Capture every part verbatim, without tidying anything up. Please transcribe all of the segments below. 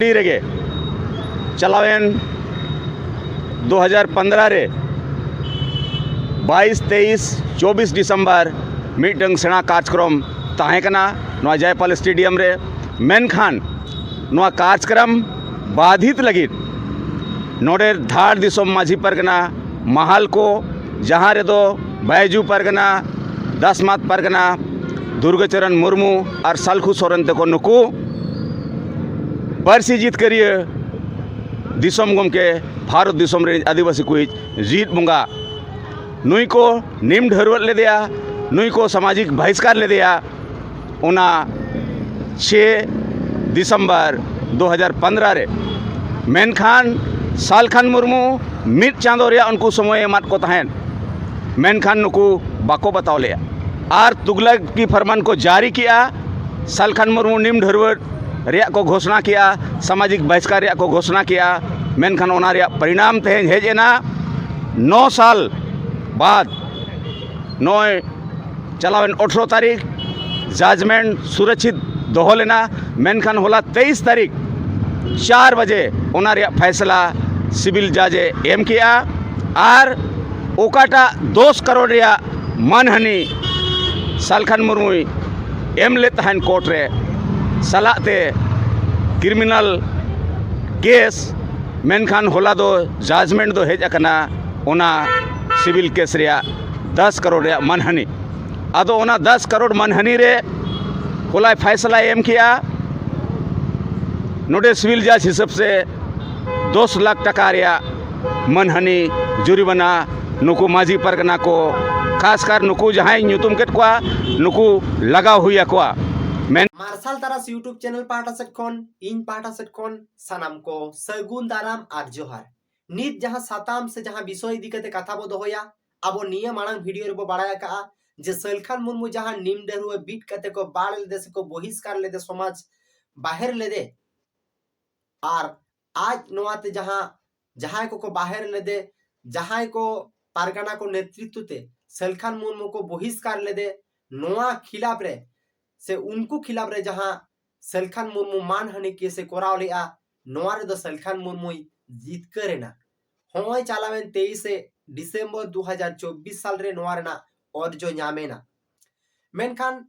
ᱨᱮᱜᱮ ᱪᱟᱞᱟᱣᱮᱱ ᱫᱩ ᱦᱟᱡᱟᱨ ᱯᱚᱱᱫᱽᱨᱚ ᱨᱮ ᱵᱟᱭᱤᱥ, ᱛᱮᱭᱤᱥ, ᱪᱚᱵᱵᱤᱥ ᱰᱤᱥᱮᱢᱵᱚᱨ ᱢᱤᱫᱴᱟᱝ ᱥᱮᱬᱟ ᱠᱟᱨᱡᱽᱠᱨᱚᱢ ᱛᱟᱦᱮᱸ ᱠᱟᱱᱟ ᱱᱚᱣᱟ ᱡᱚᱭᱯᱟᱞ ᱥᱴᱮᱰᱤᱭᱟᱢ ᱨᱮ᱾ ᱢᱮᱱᱠᱷᱟᱱ ᱱᱚᱣᱟ ᱠᱟᱨᱡᱽᱠᱨᱚᱢ ᱵᱟᱫᱷᱤᱛ ᱞᱟᱹᱜᱤᱫ ᱱᱚᱰᱮ ᱫᱷᱟᱲ ᱫᱤᱥᱚᱢ ᱢᱟᱹᱡᱷᱤ ᱯᱟᱨᱜᱟᱱᱟ, ᱢᱟᱦᱟᱞ ᱠᱚ, ᱡᱟᱦᱟᱸ ᱨᱮᱫᱚ ᱵᱟᱭᱡᱩ ᱯᱟᱨᱜᱟᱱᱟ, ᱫᱟᱥᱢᱟᱛ ᱯᱟᱨᱜᱟᱱᱟ, ᱫᱩᱨᱜᱟᱪᱚᱨᱚᱱ ᱢᱩᱨᱢᱩ ᱟᱨ ᱥᱟᱞᱠᱷᱩ ᱥᱚᱨᱮᱱ ᱛᱮᱠᱚ ᱱᱩᱠᱩ ᱯᱟᱹᱨᱥᱤ ᱡᱤᱛᱠᱟᱹᱨᱤᱭᱟᱹ ᱫᱤᱥᱚᱢ ᱜᱚᱢᱠᱮ, ᱵᱷᱟᱨᱚᱛ ᱫᱤᱥᱚᱢ ᱨᱮᱱ ᱟᱹᱫᱤᱵᱟᱹᱥᱤ ᱠᱚᱭᱤᱡ ᱡᱤᱛ ᱵᱚᱸᱜᱟ, ᱱᱩᱭ ᱠᱚ ᱱᱤᱢ ᱰᱷᱟᱹᱨᱣᱟᱹᱜ ᱞᱮᱫᱮᱭᱟ, ᱱᱩᱭ ᱠᱚ ᱥᱟᱢᱟᱡᱤᱠ ᱵᱟᱦᱤᱥᱠᱟᱨ ᱞᱮᱫᱮᱭᱟ᱾ ᱚᱱᱟ ᱪᱷᱮ ᱫᱤᱥᱚᱢᱵᱚᱨ ᱫᱩ ᱦᱟᱡᱟᱨ ᱯᱚᱱᱫᱽᱨᱚ ᱨᱮ᱾ ᱢᱮᱱᱠᱷᱟᱱ ᱥᱟᱞᱠᱷᱟᱱ ᱢᱩᱨᱢᱩ ᱢᱤᱫ ᱪᱟᱸᱫᱚ ᱨᱮᱭᱟᱜ ᱩᱱᱠᱩ ᱥᱚᱢᱚᱭ ᱮᱢᱟᱫ ᱠᱚ ᱛᱟᱦᱮᱸᱫ, ᱢᱮᱱᱠᱷᱟᱱ ᱱᱩᱠᱩ ᱵᱟᱠᱚ ᱵᱟᱛᱟᱣ ᱞᱮᱫᱼᱟ᱾ ᱟᱨ ᱛᱩᱜᱞᱟᱠᱤ ᱯᱷᱟᱨᱢᱟᱱ ᱠᱚ ᱡᱟᱹᱨᱤ ᱠᱮᱜᱼᱟ, ᱥᱟᱞᱠᱷᱟᱱ ᱢᱩᱨᱢᱩ ᱱᱤᱢ ᱰᱷᱟᱹᱨᱣᱟᱹᱜ ᱨᱮᱭᱟᱜ ᱠᱚ ᱜᱷᱳᱥᱱᱟ ᱠᱮᱜᱼᱟ, ᱥᱟᱢᱟᱡᱤᱠ ᱵᱟᱦᱤᱥᱠᱟᱨ ᱨᱮᱭᱟᱜ ᱠᱚ ᱜᱷᱳᱥᱱᱟ ᱠᱮᱜᱼᱟ᱾ ᱢᱮᱱᱠᱷᱟᱱ ᱚᱱᱟ ᱨᱮᱭᱟᱜ ᱯᱚᱨᱤᱱᱟᱢ ᱛᱮᱦᱮᱧ ᱦᱮᱡ ᱮᱱᱟ᱾ ᱱᱚ ᱥᱟᱞ ᱵᱟᱫ ᱱᱚᱜᱼᱚᱭ ᱪᱟᱞᱟᱣᱮᱱ ᱟᱴᱷᱨᱚ ᱛᱟᱹᱨᱤᱠᱷ ᱡᱟᱡᱽᱢᱮᱱᱴ ᱥᱩᱨᱚᱠᱪᱷᱤᱛ ᱫᱚᱦᱚ ᱞᱮᱱᱟ, ᱢᱮᱱᱠᱷᱟᱱ ᱦᱚᱞᱟ ᱛᱮᱭᱤᱥ ᱛᱟᱹᱨᱤᱠᱷ ᱪᱟᱨ ᱵᱟᱡᱮ ᱚᱱᱟ ᱨᱮᱭᱟᱜ ᱯᱷᱟᱭᱥᱟᱞᱟ ᱥᱤᱵᱤᱞ ᱡᱟᱡᱽ ᱮ ᱮᱢ ᱠᱮᱜᱼᱟ᱾ ᱟᱨ ᱚᱠᱟᱴᱟᱜ ᱫᱚᱥ ᱠᱟᱨᱳᱲ ᱨᱮᱭᱟᱜ ᱢᱟᱱᱦᱟᱹᱱᱤ ᱥᱟᱞᱠᱷᱟᱱ ᱢᱩᱨᱢᱩᱭ ᱮᱢ ᱞᱮᱫ ᱛᱟᱦᱮᱱ ᱠᱳᱨᱴ ᱨᱮ ᱥᱟᱞᱟᱜ ᱛᱮ ᱠᱨᱤᱢᱤᱱᱟᱞ ᱠᱮᱥ, ᱢᱮᱱᱠᱷᱟᱱ ᱦᱚᱞᱟ ᱫᱚ ᱡᱟᱡᱽᱢᱮᱱᱴ ᱫᱚ ᱦᱮᱡ ᱟᱠᱟᱱᱟ ᱚᱱᱟ ᱥᱤᱵᱤᱞ ᱠᱮᱥ ᱨᱮᱭᱟᱜ ᱫᱚᱥ ᱠᱟᱨᱳᱲ ᱨᱮᱭᱟᱜ ᱢᱟᱱᱦᱟᱹᱱᱤ᱾ ᱟᱫᱚ ᱚᱱᱟ ᱫᱚᱥ ᱠᱟᱨᱳᱲ ᱢᱟᱱᱦᱟᱹᱱᱤ ᱨᱮ ᱦᱚᱞᱟᱭ ᱯᱷᱟᱭᱥᱟᱞᱟᱭ ᱮᱢ ᱠᱮᱜᱼᱟ᱾ ᱱᱚᱰᱮ ᱥᱤᱵᱤᱞ ᱡᱟᱡᱽ ᱦᱤᱥᱟᱹᱵ ᱥᱮ ᱫᱚᱥ ᱞᱟᱠᱷ ᱴᱟᱠᱟ ᱨᱮᱭᱟᱜ ᱢᱟᱱᱦᱟᱹᱱᱤ ᱡᱩᱨᱤᱢᱟᱱᱟ ᱱᱩᱠᱩ ᱢᱟᱹᱡᱷᱤ ᱯᱟᱨᱜᱟᱱᱟ ᱠᱚ, ᱠᱷᱟᱥᱠᱟᱨ ᱱᱩᱠᱩ ᱡᱟᱦᱟᱸᱭ ᱧᱩᱛᱩᱢ ᱠᱮᱫ ᱠᱚᱣᱟ, ᱱᱩᱠᱩ ᱞᱟᱜᱟᱣ ᱦᱩᱭ ᱟᱠᱚᱣᱟ᱾ ᱢᱮᱱ ᱢᱟᱨᱥᱟᱞ ᱛᱟᱨᱟᱥ YouTube ᱪᱮᱱᱮᱞ ᱯᱟᱦᱴᱟ ᱥᱮᱫ ᱠᱷᱚᱱ, ᱤᱧ ᱯᱟᱦᱴᱟ ᱥᱮᱫ ᱠᱷᱚᱱ ᱥᱟᱱᱟᱢ ᱠᱚ ᱥᱟᱹᱜᱩᱱ ᱫᱟᱨᱟᱢ ᱟᱨ ᱡᱚᱦᱟᱨ᱾ ᱱᱤᱛ ᱡᱟᱦᱟᱸ ᱥᱟᱛᱟᱢ ᱥᱮ ᱡᱟᱦᱟᱸ ᱵᱤᱥᱚᱭ ᱤᱫᱤ ᱠᱟᱛᱮ ᱠᱟᱛᱷᱟ ᱵᱚ ᱫᱚᱦᱚᱭᱟ, ᱟᱵᱚ ᱱᱤᱭᱟᱹ ᱢᱟᱲᱟᱝ ᱵᱷᱤᱰᱤᱭᱳ ᱨᱮᱵᱚ ᱵᱟᱲᱟᱭ ᱟᱠᱟᱜᱼᱟ ᱡᱮ ᱥᱟᱹᱞᱠᱷᱟᱱ ᱢᱩᱨᱢᱩ ᱡᱟᱦᱟᱸ ᱱᱤᱢ ᱰᱟᱹᱨᱩᱣᱟᱹ ᱵᱤᱫ ᱠᱟᱛᱮ ᱠᱚ ᱵᱟᱲ ᱞᱮᱫᱮ ᱥᱮ ᱠᱚ ᱵᱚᱦᱤᱥᱠᱟᱨ ᱞᱮᱫᱮ, ᱥᱚᱢᱟᱡᱽ ᱵᱟᱦᱮᱨ ᱞᱮᱫᱮ, ᱟᱨ ᱟᱡ ᱱᱚᱣᱟᱛᱮ ᱡᱟᱦᱟᱸ, ᱡᱟᱦᱟᱸᱭ ᱠᱚᱠᱚ ᱵᱟᱦᱮᱨ ᱞᱮᱫᱮ, ᱡᱟᱦᱟᱸᱭ ᱠᱚ ᱯᱟᱨᱜᱟᱱᱟ ᱠᱚ ᱱᱮᱛᱨᱤᱛᱵ ᱛᱮ ᱥᱟᱹᱞᱠᱷᱟᱱ ᱢᱩᱨᱢᱩ ᱠᱚ ᱵᱚᱦᱤᱥᱠᱟᱨ ᱞᱮᱫᱮ, ᱱᱚᱣᱟ ᱠᱷᱤᱞᱟᱯ ᱨᱮ ᱥᱮ ᱩᱱᱠᱩ ᱠᱷᱤᱞᱟᱯ ᱨᱮ ᱡᱟᱦᱟᱸ ᱥᱟᱹᱞᱠᱷᱟᱱ ᱢᱩᱨᱢᱩ ᱢᱟᱱᱦᱟᱹᱱᱤ ᱠᱮᱥ ᱮ ᱠᱚᱨᱟᱣ ᱞᱮᱫᱼᱟ, ᱱᱚᱣᱟ ᱨᱮᱫᱚ ᱥᱟᱹᱞᱠᱷᱟᱱ ᱢᱩᱨᱢᱩᱭ ᱡᱤᱛᱠᱟᱹᱨ ᱮᱱᱟ᱾ ᱦᱚᱸᱜᱼᱚᱭ ᱪᱟᱞᱟᱣᱮᱱ ᱛᱮᱭᱤᱥᱮ ᱰᱤᱥᱮᱢᱵᱚᱨ ᱫᱩ ᱦᱟᱡᱟᱨ ᱪᱚᱵᱵᱤᱥ ᱥᱟᱞ ᱨᱮ ᱱᱚᱣᱟ ᱨᱮᱱᱟᱜ ᱚᱨᱡᱚ ᱧᱟᱢ ᱮᱱᱟ᱾ ᱢᱮᱱᱠᱷᱟᱱ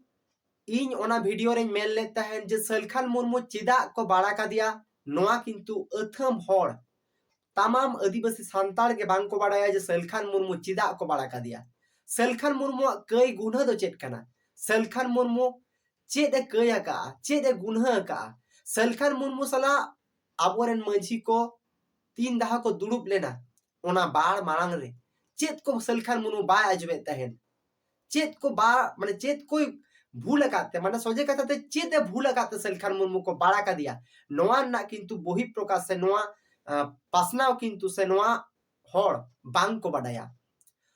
ᱤᱧ ᱚᱱᱟ ᱵᱷᱤᱰᱤᱭᱳ ᱨᱮᱧ ᱢᱮᱱ ᱞᱮᱫ ᱛᱟᱦᱮᱸᱱ ᱡᱮ ᱥᱟᱹᱞᱠᱷᱟᱱ ᱢᱩᱨᱢᱩ ᱪᱮᱫᱟᱜ ᱠᱚ ᱵᱟᱲᱟ ᱠᱟᱫᱮᱭᱟ, ᱱᱚᱣᱟ ᱠᱤᱱᱛᱩ ᱟᱹᱛᱷᱟᱹᱢ ᱦᱚᱲ, ᱛᱟᱢᱟᱢ ᱟᱹᱫᱤᱵᱟᱹᱥᱤ ᱥᱟᱱᱛᱟᱲ ᱜᱮ ᱵᱟᱝ ᱠᱚ ᱵᱟᱲᱟᱭᱟ ᱡᱮ ᱥᱟᱹᱞᱠᱷᱟᱱ ᱢᱩᱨᱢᱩ ᱪᱮᱫᱟᱜ ᱠᱚ ᱵᱟᱲᱟ ᱠᱟᱫᱮᱭᱟ᱾ ᱥᱟᱹᱞᱠᱷᱟᱱ ᱢᱩᱨᱢᱩᱣᱟᱜ ᱠᱟᱹᱭ ᱜᱩᱱᱦᱟᱹ ᱫᱚ ᱪᱮᱫ ᱠᱟᱱᱟ? ᱥᱟᱹᱞᱠᱷᱟᱱ ᱢᱩᱨᱢᱩ ᱪᱮᱫ ᱮ ᱠᱟᱹᱭ ᱟᱠᱟᱜᱼᱟ, ᱪᱮᱫ ᱮ ᱜᱩᱱᱦᱟᱹ ᱟᱠᱟᱜᱼᱟ? ᱥᱟᱹᱞᱠᱷᱟᱱ ᱢᱩᱨᱢᱩ ᱥᱟᱞᱟᱜ ᱟᱵᱚᱨᱮᱱ ᱢᱟᱹᱡᱷᱤ ᱠᱚ ᱛᱤᱱ ᱫᱷᱟᱣ ᱠᱚ ᱫᱩᱲᱩᱵ ᱞᱮᱱᱟ ᱚᱱᱟ ᱵᱟᱲ ᱢᱟᱲᱟᱝ ᱨᱮ, ᱪᱮᱫ ᱠᱚ ᱥᱟᱹᱞᱠᱷᱟᱱ ᱢᱩᱨᱢᱩ ᱵᱟᱭ ᱟᱸᱡᱚᱢᱮᱫ ᱛᱟᱦᱮᱸᱱ? ᱪᱮᱫ ᱠᱚ ᱵᱟ-, ᱢᱟᱱᱮ ᱪᱮᱫ ᱠᱚᱭ ᱵᱷᱩᱞ ᱟᱠᱟᱫ ᱛᱮ, ᱢᱟᱱᱮ ᱥᱚᱡᱷᱮ ᱠᱟᱛᱷᱟ ᱛᱮ ᱪᱮᱫ ᱮ ᱵᱷᱩᱞ ᱟᱠᱟᱫ ᱛᱮ ᱥᱟᱹᱞᱠᱷᱟᱱ ᱢᱩᱨᱢᱩ ᱠᱚ ᱵᱟᱲᱟ ᱠᱟᱫᱮᱭᱟ? ᱱᱚᱣᱟ ᱨᱮᱱᱟᱜ ᱠᱤᱱᱛᱩ ᱵᱚᱦᱤ ᱯᱨᱚᱠᱟᱥ ᱥᱮ ᱱᱚᱣᱟ, ᱟᱸ, ᱯᱟᱥᱱᱟᱣ ᱠᱤᱱᱛᱩ ᱥᱮ ᱱᱚᱣᱟ ᱦᱚᱲ ᱵᱟᱝ ᱠᱚ ᱵᱟᱰᱟᱭᱟ᱾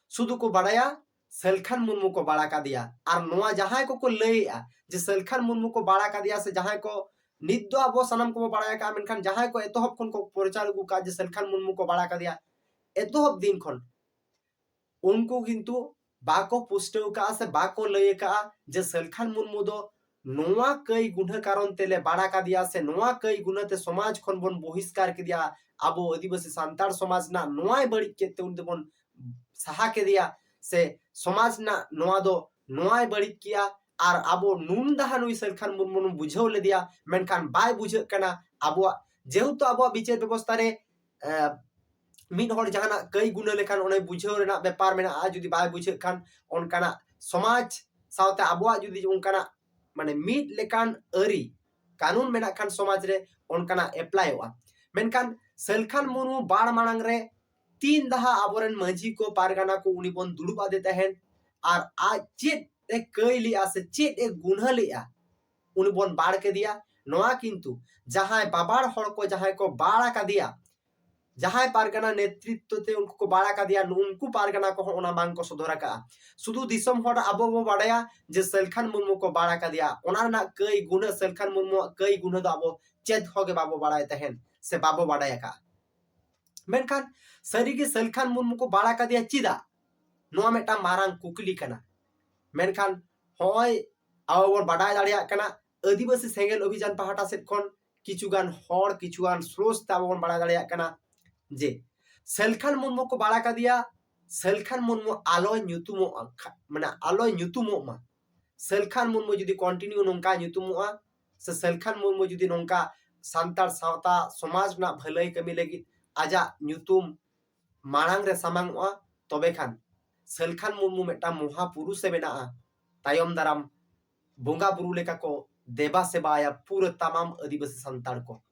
ᱥᱩᱫᱷᱩ ᱠᱚ ᱵᱟᱰᱟᱭᱟ ᱥᱟᱹᱞᱠᱷᱟᱱ ᱢᱩᱨᱢᱩ ᱠᱚ ᱵᱟᱲᱟ ᱠᱟᱫᱮᱭᱟ᱾ ᱟᱨ ᱱᱚᱣᱟ ᱡᱟᱦᱟᱸᱭ ᱠᱚᱠᱚ ᱞᱟᱹᱭᱮᱜᱼᱟ ᱡᱮ ᱥᱟᱹᱞᱠᱷᱟᱱ ᱢᱩᱨᱢᱩ ᱠᱚ ᱵᱟᱲᱟ ᱠᱟᱫᱮᱭᱟ ᱥᱮ ᱡᱟᱦᱟᱸᱭ ᱠᱚ, ᱱᱤᱛ ᱫᱚ ᱟᱵᱚ ᱥᱟᱱᱟᱢ ᱠᱚᱵᱚ ᱵᱟᱲᱟᱭ ᱟᱠᱟᱫᱼᱟ, ᱢᱮᱱᱠᱷᱟᱱ ᱡᱟᱦᱟᱸᱭ ᱠᱚ ᱮᱛᱚᱦᱚᱵ ᱠᱷᱚᱱ ᱠᱚ ᱯᱨᱚᱪᱟᱨ ᱟᱹᱜᱩ ᱠᱟᱜᱼᱟ ᱡᱮ ᱥᱟᱹᱞᱠᱷᱟᱱ ᱢᱩᱨᱢᱩ ᱠᱚ ᱵᱟᱲᱟ ᱠᱟᱫᱮᱭᱟ, ᱮᱛᱚᱦᱚᱵ ᱫᱤᱱ ᱠᱷᱚᱱ ᱩᱱᱠᱩ ᱠᱤᱱᱛᱩ ᱵᱟᱠᱚ ᱯᱩᱥᱴᱟᱹᱣ ᱠᱟᱜᱼᱟ ᱥᱮ ᱵᱟᱠᱚ ᱞᱟᱹᱭ ᱠᱟᱜᱼᱟ ᱡᱮ ᱥᱟᱹᱞᱠᱷᱟᱱ ᱢᱩᱨᱢᱩ ᱫᱚ ᱱᱚᱣᱟ ᱠᱟᱹᱭ ᱜᱩᱱᱦᱟᱹ ᱠᱟᱨᱚᱱ ᱛᱮᱞᱮ ᱵᱟᱲᱟ ᱠᱟᱫᱮᱭᱟ ᱥᱮ ᱱᱚᱣᱟ ᱠᱟᱹᱭ ᱜᱩᱱᱦᱟᱹ ᱛᱮ ᱥᱚᱢᱟᱡᱽ ᱠᱷᱚᱱ ᱵᱚᱱ ᱵᱚᱦᱤᱥᱠᱟᱨ ᱠᱮᱫᱮᱭᱟ, ᱟᱵᱚ ᱟᱹᱫᱤᱵᱟᱹᱥᱤ ᱥᱟᱱᱛᱟᱲ ᱥᱚᱢᱟᱡᱽ ᱨᱮᱱᱟᱜ ᱱᱚᱣᱟᱭ ᱵᱟᱹᱲᱤᱡ ᱠᱮᱫ ᱛᱮ ᱩᱱᱤ ᱫᱚᱵᱚᱱ ᱥᱟᱦᱟ ᱠᱮᱫᱮᱭᱟ, ᱥᱮ ᱥᱚᱢᱟᱡᱽ ᱨᱮᱱᱟᱜ ᱱᱚᱣᱟ ᱫᱚ ᱱᱚᱣᱟᱭ ᱵᱟᱹᱲᱤᱡ ᱠᱮᱜᱼᱟ, ᱟᱨ ᱟᱵᱚ ᱱᱩᱱ ᱫᱟᱦᱟ ᱱᱩᱭ ᱥᱟᱹᱞᱠᱷᱟᱱ ᱢᱩᱨᱢᱩ ᱵᱚᱱ ᱵᱩᱡᱷᱟᱹᱣ ᱞᱮᱫᱮᱭᱟ, ᱢᱮᱱᱠᱷᱟᱱ ᱵᱟᱭ ᱵᱩᱡᱷᱟᱹᱜ ᱠᱟᱱᱟ᱾ ᱟᱵᱚᱣᱟᱜ ᱡᱮᱦᱮᱛᱩ ᱟᱵᱚᱣᱟᱜ ᱵᱤᱪᱟᱹᱨ ᱵᱮᱵᱚᱥᱛᱷᱟ ᱨᱮ, ᱮ, ᱢᱤᱫ ᱦᱚᱲ ᱡᱟᱦᱟᱱᱟᱜ ᱠᱟᱹᱭ ᱜᱩᱱᱟᱹ ᱞᱮᱠᱷᱟᱱ ᱚᱱᱮ ᱵᱩᱡᱷᱟᱹᱣ ᱨᱮᱱᱟᱜ ᱵᱮᱯᱟᱨ ᱢᱮᱱᱟᱜᱼᱟ, ᱡᱩᱫᱤ ᱵᱟᱭ ᱵᱩᱡᱷᱟᱹᱜ ᱠᱷᱟᱱ ᱚᱱᱠᱟᱱᱟᱜ ᱥᱚᱢᱟᱡᱽ ᱥᱟᱶᱛᱮ ᱟᱵᱚᱣᱟᱜ ᱡᱩᱫᱤ ᱚᱱᱠᱟᱱᱟᱜ ᱢᱟᱱᱮ ᱢᱤᱫ ᱞᱮᱠᱟᱱ ᱟᱹᱨᱤ ᱠᱟᱹᱱᱩᱱ ᱢᱮᱱᱟᱜ ᱠᱷᱟᱱ ᱥᱚᱢᱟᱡᱽ ᱨᱮ ᱚᱱᱠᱟᱱᱟᱜ ᱮᱯᱞᱟᱭᱚᱜᱼᱟ᱾ ᱢᱮᱱᱠᱷᱟᱱ ᱥᱟᱹᱞᱠᱷᱟᱱ ᱢᱩᱨᱢᱩ ᱵᱟᱲ ᱢᱟᱲᱟᱝ ᱨᱮ ᱛᱤᱱ ᱫᱟᱦᱟ ᱟᱵᱚᱨᱮᱱ ᱢᱟᱹᱡᱷᱤ ᱠᱚ ᱯᱟᱨᱜᱟᱱᱟ ᱠᱚ ᱩᱱᱤ ᱵᱚᱱ ᱫᱩᱲᱩᱵ ᱟᱫᱮ ᱛᱟᱦᱮᱸᱱ, ᱟᱨ ᱟᱡ ᱪᱮᱫ ᱮ ᱠᱟᱹᱭ ᱞᱮᱜᱼᱟ ᱥᱮ ᱪᱮᱫ ᱮ ᱜᱩᱱᱦᱟᱹ ᱞᱮᱜᱼᱟ ᱩᱱᱤ ᱵᱚᱱ ᱵᱟᱲ ᱠᱮᱫᱮᱭᱟ᱾ ᱱᱚᱣᱟ ᱠᱤᱱᱛᱩ ᱡᱟᱦᱟᱸᱭ ᱵᱟᱵᱟᱲ ᱦᱚᱲ ᱠᱚ ᱡᱟᱦᱟᱸᱭ ᱠᱚ ᱵᱟᱲ ᱟᱠᱟᱫᱮᱭᱟ, ᱡᱟᱦᱟᱸᱭ ᱯᱟᱨᱜᱟᱱᱟ ᱱᱮᱛᱨᱤᱛᱛᱚ ᱛᱮ ᱩᱱᱠᱩ ᱠᱚ ᱵᱟᱲ ᱟᱠᱟᱫᱮᱭᱟ, ᱩᱱᱠᱩ ᱯᱟᱨᱜᱟᱱᱟ ᱠᱚᱦᱚᱸ ᱚᱱᱟ ᱵᱟᱝ ᱠᱚ ᱥᱚᱫᱚᱨ ᱟᱠᱟᱫᱼᱟ᱾ ᱥᱩᱫᱷᱩ ᱫᱤᱥᱚᱢ ᱦᱚᱲ ᱟᱵᱚ ᱵᱚ ᱵᱟᱲᱟᱭᱟ ᱡᱮ ᱥᱟᱹᱞᱠᱷᱟᱱ ᱢᱩᱨᱢᱩ ᱠᱚ ᱵᱟᱲ ᱟᱠᱟᱫᱮᱭᱟ, ᱚᱱᱟ ᱨᱮᱱᱟᱜ ᱠᱟᱹᱭ ᱜᱩᱱᱟᱹ, ᱥᱟᱹᱞᱠᱷᱟᱱ ᱢᱩᱨᱢᱩᱣᱟᱜ ᱠᱟᱹᱭ ᱜᱩᱱᱟᱹ ᱫᱚ ᱟᱵᱚ ᱪᱮᱫ ᱦᱚᱸ ᱜᱮ ᱵᱟᱵᱚ ᱵᱟᱲᱟᱭ ᱛᱟᱦᱮᱸᱱ ᱥᱮ ᱵᱟᱵᱚ ᱵᱟᱲᱟᱭ ᱟᱠᱟᱫᱼᱟ᱾ ᱢᱮᱱᱠᱷᱟᱱ ᱥᱟᱹᱨᱤᱜᱮ ᱥᱟᱹᱞᱠᱷᱟᱱ ᱢᱩᱨᱢᱩ ᱠᱚ ᱵᱟᱲᱟ ᱠᱟᱫᱮᱭᱟ ᱪᱮᱫᱟᱜ? ᱱᱚᱣᱟ ᱢᱤᱫᱴᱟᱝ ᱢᱟᱨᱟᱝ ᱠᱩᱠᱞᱤ ᱠᱟᱱᱟ᱾ ᱢᱮᱱᱠᱷᱟᱱ ᱦᱚᱸᱜᱼᱚᱭ ᱟᱵᱚ ᱵᱚᱱ ᱵᱟᱰᱟᱭ ᱫᱟᱲᱮᱭᱟᱜ ᱠᱟᱱᱟ, ᱟᱹᱫᱤᱵᱟᱹᱥᱤ ᱥᱮᱸᱜᱮᱞ ᱚᱵᱷᱤᱡᱟᱱ ᱯᱟᱦᱴᱟ ᱥᱮᱫ ᱠᱷᱚᱱ ᱠᱤᱪᱷᱩ ᱜᱟᱱ ᱦᱚᱲ, ᱠᱤᱪᱷᱩ ᱜᱟᱱ source ᱛᱮ ᱟᱵᱚ ᱵᱚᱱ ᱵᱟᱲᱟᱭ ᱫᱟᱲᱮᱭᱟᱜ ᱠᱟᱱᱟ ᱡᱮ ᱥᱟᱹᱞᱠᱷᱟᱱ ᱢᱩᱨᱢᱩ ᱠᱚ ᱵᱟᱲᱟ ᱠᱟᱫᱮᱭᱟ, ᱥᱟᱹᱞᱠᱷᱟᱱ ᱢᱩᱨᱢᱩ ᱟᱞᱚᱭ ᱧᱩᱛᱩᱢᱚᱜᱼᱟ, ᱠᱷᱟ-, ᱢᱟᱱᱮ ᱟᱞᱚᱭ ᱧᱩᱛᱩᱢᱚᱜ ᱢᱟ᱾ ᱥᱟᱹᱞᱠᱷᱟᱱ ᱢᱩᱨᱢᱩ ᱡᱩᱫᱤ continue ᱱᱚᱝᱠᱟ ᱧᱩᱛᱩᱢᱚᱜᱼᱟ, ᱥᱮ ᱥᱟᱹᱞᱠᱷᱟᱱ ᱢᱩᱨᱢᱩ ᱡᱩᱫᱤ ᱱᱚᱝᱠᱟ ᱥᱟᱱᱛᱟᱲ ᱥᱟᱶᱛᱟ ᱥᱚᱢᱟᱡᱽ ᱨᱮᱱᱟᱜ ᱵᱷᱟᱹᱞᱟᱹᱭ ᱠᱟᱹᱢᱤ ᱞᱟᱹᱜᱤᱫ ᱟᱡᱟᱜ ᱧᱩᱛᱩᱢ ᱢᱟᱲᱟᱝ ᱨᱮ ᱥᱟᱢᱟᱝᱚᱜᱼᱟ, ᱛᱚᱵᱮ ᱠᱷᱟᱱ ᱥᱟᱹᱞᱠᱷᱟᱱ ᱢᱩᱨᱢᱩ ᱢᱤᱫᱴᱟᱝ ᱢᱚᱦᱟ ᱯᱩᱨᱩᱥᱮ ᱵᱮᱱᱟᱜᱼᱟ᱾ ᱛᱟᱭᱚᱢ ᱫᱟᱨᱟᱢ ᱵᱚᱸᱜᱟ ᱵᱩᱨᱩ ᱞᱮᱠᱟ ᱠᱚ ᱫᱮᱵᱟ ᱥᱮᱵᱟᱭᱟ ᱯᱩᱨᱟᱹ ᱛᱟᱢᱟᱢ ᱟᱹᱫᱤᱵᱟᱹᱥᱤ ᱥᱟᱱᱛᱟᱲ ᱠᱚ᱾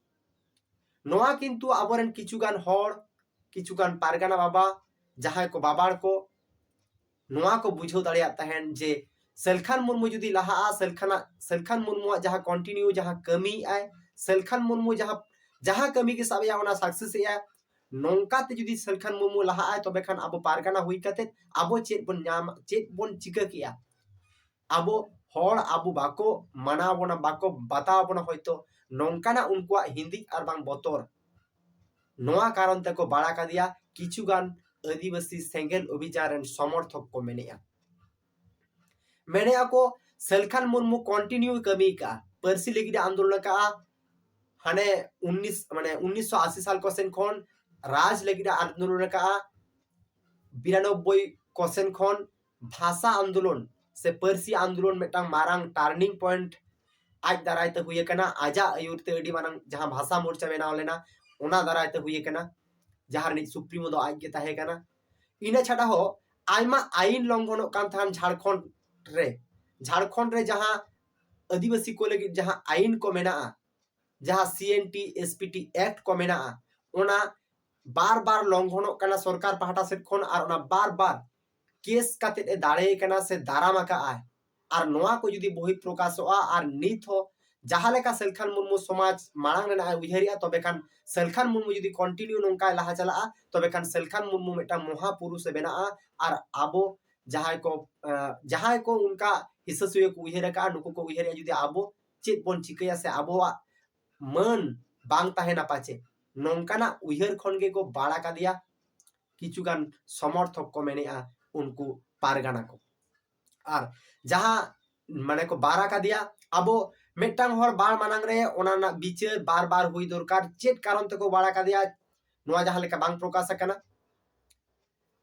ᱱᱚᱣᱟ ᱠᱤᱱᱛᱩ ᱟᱵᱚᱨᱮᱱ ᱠᱤᱪᱷᱩ ᱜᱟᱱ ᱦᱚᱲ, ᱠᱤᱪᱷᱩ ᱜᱟᱱ ᱯᱟᱨᱜᱟᱱᱟ ᱵᱟᱵᱟ, ᱡᱟᱦᱟᱸᱭ ᱠᱚ ᱵᱟᱵᱟᱲ ᱠᱚ, ᱱᱚᱣᱟ ᱠᱚ ᱵᱩᱡᱷᱟᱹᱣ ᱫᱟᱲᱮᱭᱟᱜ ᱛᱟᱦᱮᱱ ᱡᱮ ᱥᱟᱹᱞᱠᱷᱟᱱ ᱢᱩᱨᱢᱩ ᱡᱩᱫᱤ ᱞᱟᱦᱟᱜᱼᱟ, ᱥᱟᱹᱞᱠᱷᱟᱱᱟᱜ, ᱥᱟᱹᱞᱠᱷᱟᱱ ᱢᱩᱨᱢᱩᱣᱟᱜ ᱡᱟᱦᱟᱸ continue ᱡᱟᱦᱟᱸ ᱠᱟᱹᱢᱤᱭᱮᱫ ᱟᱭ, ᱥᱟᱹᱞᱠᱷᱟᱱ ᱢᱩᱨᱢᱩ ᱡᱟᱦᱟᱸ, ᱡᱟᱦᱟᱸ ᱠᱟᱹᱢᱤ ᱜᱮ ᱥᱟᱵ ᱮᱜᱼᱟ, ᱚᱱᱟ success ᱮᱜᱼᱟ᱾ ᱱᱚᱝᱠᱟᱛᱮ ᱡᱩᱫᱤ ᱥᱟᱹᱞᱠᱷᱟᱱ ᱢᱩᱨᱢᱩ ᱞᱟᱦᱟᱜᱼᱟᱭ, ᱛᱚᱵᱮ ᱠᱷᱟᱱ ᱟᱵᱚ ᱯᱟᱨᱜᱟᱱᱟ ᱦᱩᱭ ᱠᱟᱛᱮ ᱟᱵᱚ ᱪᱮᱫ ᱵᱚᱱ ᱧᱟᱢ, ᱪᱮᱫ ᱵᱚᱱ ᱪᱤᱠᱟᱹ ᱠᱮᱜᱼᱟ? ᱟᱵᱚ ᱦᱚᱲ ᱟᱵᱚ ᱵᱟᱠᱚ ᱢᱟᱱᱟᱣ ᱵᱚᱱᱟ, ᱵᱟᱠᱚ ᱵᱟᱛᱟᱣ ᱵᱚᱱᱟ ᱦᱚᱭᱛᱚ, ᱱᱚᱝᱠᱟᱱᱟᱜ ᱩᱱᱠᱩᱣᱟᱜ ᱦᱤᱸᱫᱤᱡ ᱟᱨ ᱵᱟᱝ ᱵᱚᱛᱚᱨ᱾ ᱱᱚᱣᱟ ᱠᱟᱨᱚᱱ ᱛᱮᱠᱚ ᱵᱟᱲᱟ ᱠᱟᱫᱮᱭᱟ ᱠᱤᱪᱷᱩ ᱜᱟᱱ ᱟᱹᱫᱤᱵᱟᱹᱥᱤ ᱥᱮᱸᱜᱮᱞ ᱚᱵᱷᱤᱡᱟᱱ ᱨᱮᱱ ᱥᱚᱢᱚᱨᱛᱷᱚᱠ ᱠᱚ ᱢᱮᱱᱮᱜᱼᱟ᱾ ᱢᱮᱱᱮᱜᱼᱟ ᱠᱚ ᱥᱟᱹᱞᱠᱷᱟᱱ ᱢᱩᱨᱢᱩ continue ᱠᱟᱹᱢᱤ ᱠᱟᱜᱼᱟ, ᱯᱟᱹᱨᱥᱤ ᱞᱟᱹᱜᱤᱫ ᱮ ᱟᱱᱫᱳᱞᱚᱱ ᱠᱟᱜᱼᱟ, ᱦᱟᱱᱮ ᱩᱱᱤᱥ, ᱢᱟᱱᱮ ᱩᱱᱤᱥᱥᱚ ᱟᱥᱤ ᱥᱟᱞ ᱠᱚ ᱥᱮᱱ ᱠᱷᱚᱱ ᱨᱟᱡᱽ ᱞᱟᱹᱜᱤᱫ ᱮ ᱟᱱᱫᱳᱞᱚᱱ ᱠᱟᱜᱼᱟ, ᱵᱤᱨᱟᱱᱚᱵᱵᱳᱭ ᱠᱚ ᱥᱮᱱ ᱠᱷᱚᱱ ᱵᱷᱟᱥᱟ ᱟᱱᱫᱳᱞᱚᱱ ᱥᱮ ᱯᱟᱹᱨᱥᱤ ᱟᱱᱫᱳᱞᱚᱱ ᱢᱤᱫᱴᱟᱝ ᱢᱟᱨᱟᱝ turning point ᱟᱡ ᱫᱟᱨᱟᱭ ᱛᱮ ᱦᱩᱭ ᱟᱠᱟᱱᱟ᱾ ᱟᱡᱟᱜ ᱟᱹᱭᱩᱨ ᱛᱮ ᱟᱹᱰᱤ ᱢᱟᱨᱟᱝ ᱡᱟᱦᱟᱸ ᱵᱷᱟᱥᱟ ᱢᱳᱨᱪᱟ ᱵᱮᱱᱟᱣ ᱞᱮᱱᱟ, ᱚᱱᱟ ᱫᱟᱨᱟᱭ ᱛᱮ ᱦᱩᱭ ᱟᱠᱟᱱᱟ, ᱡᱟᱦᱟᱸ ᱨᱤᱱᱤᱡ supremo ᱫᱚ ᱟᱡ ᱜᱮ ᱛᱟᱦᱮᱸ ᱠᱟᱱᱟ᱾ ᱤᱱᱟᱹ ᱪᱷᱟᱰᱟ ᱦᱚᱸ ᱟᱭᱢᱟ ᱟᱭᱤᱱ ᱞᱚᱝᱜᱷᱚᱱᱚᱜ ᱠᱟᱱ ᱛᱟᱦᱮᱸᱱ ᱡᱷᱟᱲᱠᱷᱚᱸᱰ ᱨᱮ᱾ ᱡᱷᱟᱲᱠᱷᱚᱸᱰ ᱨᱮ ᱡᱟᱦᱟᱸ ᱟᱹᱫᱤᱵᱟᱹᱥᱤ ᱠᱚ ᱞᱟᱹᱜᱤᱫ ᱡᱟᱦᱟᱸ ᱟᱭᱤᱱ ᱠᱚ ᱢᱮᱱᱟᱜᱼᱟ, ᱡᱟᱦᱟᱸ C N T, S P T Act ᱠᱚ ᱢᱮᱱᱟᱜᱼᱟ, ᱚᱱᱟ ᱵᱟᱨ ᱵᱟᱨ ᱞᱚᱝᱜᱷᱚᱱᱚᱜ ᱠᱟᱱᱟ ᱥᱚᱨᱠᱟᱨ ᱯᱟᱦᱴᱟ ᱥᱮᱫ ᱠᱷᱚᱱ, ᱟᱨ ᱚᱱᱟ ᱵᱟᱨ ᱵᱟᱨ ᱠᱮᱥ ᱠᱟᱛᱮᱫ ᱮ ᱫᱟᱲᱮ ᱠᱟᱱᱟ ᱥᱮ ᱫᱟᱨᱟᱢ ᱟᱠᱟᱫ ᱟᱭ᱾ ᱟᱨ ᱱᱚᱣᱟ ᱠᱚ ᱡᱩᱫᱤ ᱵᱚᱦᱤ ᱯᱨᱚᱠᱟᱥᱚᱜᱼᱟ ᱟᱨ ᱱᱤᱛ ᱦᱚᱸ ᱡᱟᱦᱟᱸ ᱞᱮᱠᱟ ᱥᱟᱹᱞᱠᱷᱟᱱ ᱢᱩᱨᱢᱩ ᱥᱚᱢᱟᱡᱽ ᱢᱟᱲᱟᱝ ᱨᱮᱱᱟᱜ ᱮ ᱩᱭᱦᱟᱹᱨᱮᱜᱼᱟ, ᱛᱚᱵᱮ ᱠᱷᱟᱱ ᱥᱟᱹᱞᱠᱷᱟᱱ ᱢᱩᱨᱢᱩ ᱡᱩᱫᱤ continue ᱱᱚᱝᱠᱟᱭ ᱞᱟᱦᱟ ᱪᱟᱞᱟᱜᱼᱟ, ᱛᱚᱵᱮ ᱠᱷᱟᱱ ᱥᱟᱹᱞᱠᱷᱟᱱ ᱢᱩᱨᱢᱩ ᱢᱤᱫᱴᱟᱝ ᱢᱚᱦᱟ ᱯᱩᱨᱩᱥ ᱮ ᱵᱮᱱᱟᱜᱼᱟ᱾ ᱟᱨ ᱟᱵᱚ ᱡᱟᱦᱟᱸᱭ ᱠᱚ, ᱟᱸ, ᱡᱟᱦᱟᱸᱭ ᱠᱚ ᱚᱱᱠᱟ ᱦᱤᱥᱟᱹ ᱥᱩᱭᱟᱹ ᱠᱚ ᱩᱭᱦᱟᱹᱨ ᱟᱠᱟᱫᱼᱟ, ᱱᱩᱠᱩ ᱠᱚ ᱩᱭᱦᱟᱹᱨᱮᱜᱼᱟ ᱡᱩᱫᱤ ᱟᱵᱚ ᱪᱮᱫ ᱵᱚᱱ ᱪᱤᱠᱟᱹᱭᱟ ᱥᱮ ᱟᱵᱚᱣᱟᱜ ᱢᱟᱹᱱ ᱵᱟᱝ ᱛᱟᱦᱮᱱᱟ ᱯᱟᱪᱮ, ᱱᱚᱝᱠᱟᱱᱟᱜ ᱩᱭᱦᱟᱹᱨ ᱠᱷᱚᱱ ᱜᱮᱠᱚ ᱵᱟᱲᱟ ᱠᱟᱫᱮᱭᱟ ᱠᱤᱪᱷᱩ ᱜᱟᱱ ᱥᱚᱢᱚᱨᱛᱷᱚᱠ ᱠᱚ ᱢᱮᱱᱮᱜᱼᱟ ᱩᱱᱠᱩ ᱯᱟᱨᱜᱟᱱᱟ ᱠᱚ᱾ ᱟᱨ ᱡᱟᱦᱟᱸ ᱢᱟᱱᱮ ᱠᱚ ᱵᱟᱲᱟ ᱠᱟᱫᱮᱭᱟ, ᱟᱵᱚ ᱢᱤᱫᱴᱟᱝ ᱦᱚᱲ ᱵᱟᱲ ᱢᱟᱲᱟᱝ ᱨᱮ ᱚᱱᱟ ᱨᱮᱱᱟᱜ ᱵᱤᱪᱟᱹᱨ ᱵᱟᱨ ᱵᱟᱨ ᱦᱩᱭ ᱫᱚᱨᱠᱟᱨ᱾ ᱪᱮᱫ ᱠᱟᱨᱚᱱ ᱛᱮᱠᱚ ᱵᱟᱲ ᱟᱠᱟᱫᱮᱭᱟ, ᱱᱚᱣᱟ ᱡᱟᱦᱟᱸ ᱞᱮᱠᱟ ᱵᱟᱝ ᱯᱨᱚᱠᱟᱥ ᱟᱠᱟᱱᱟ,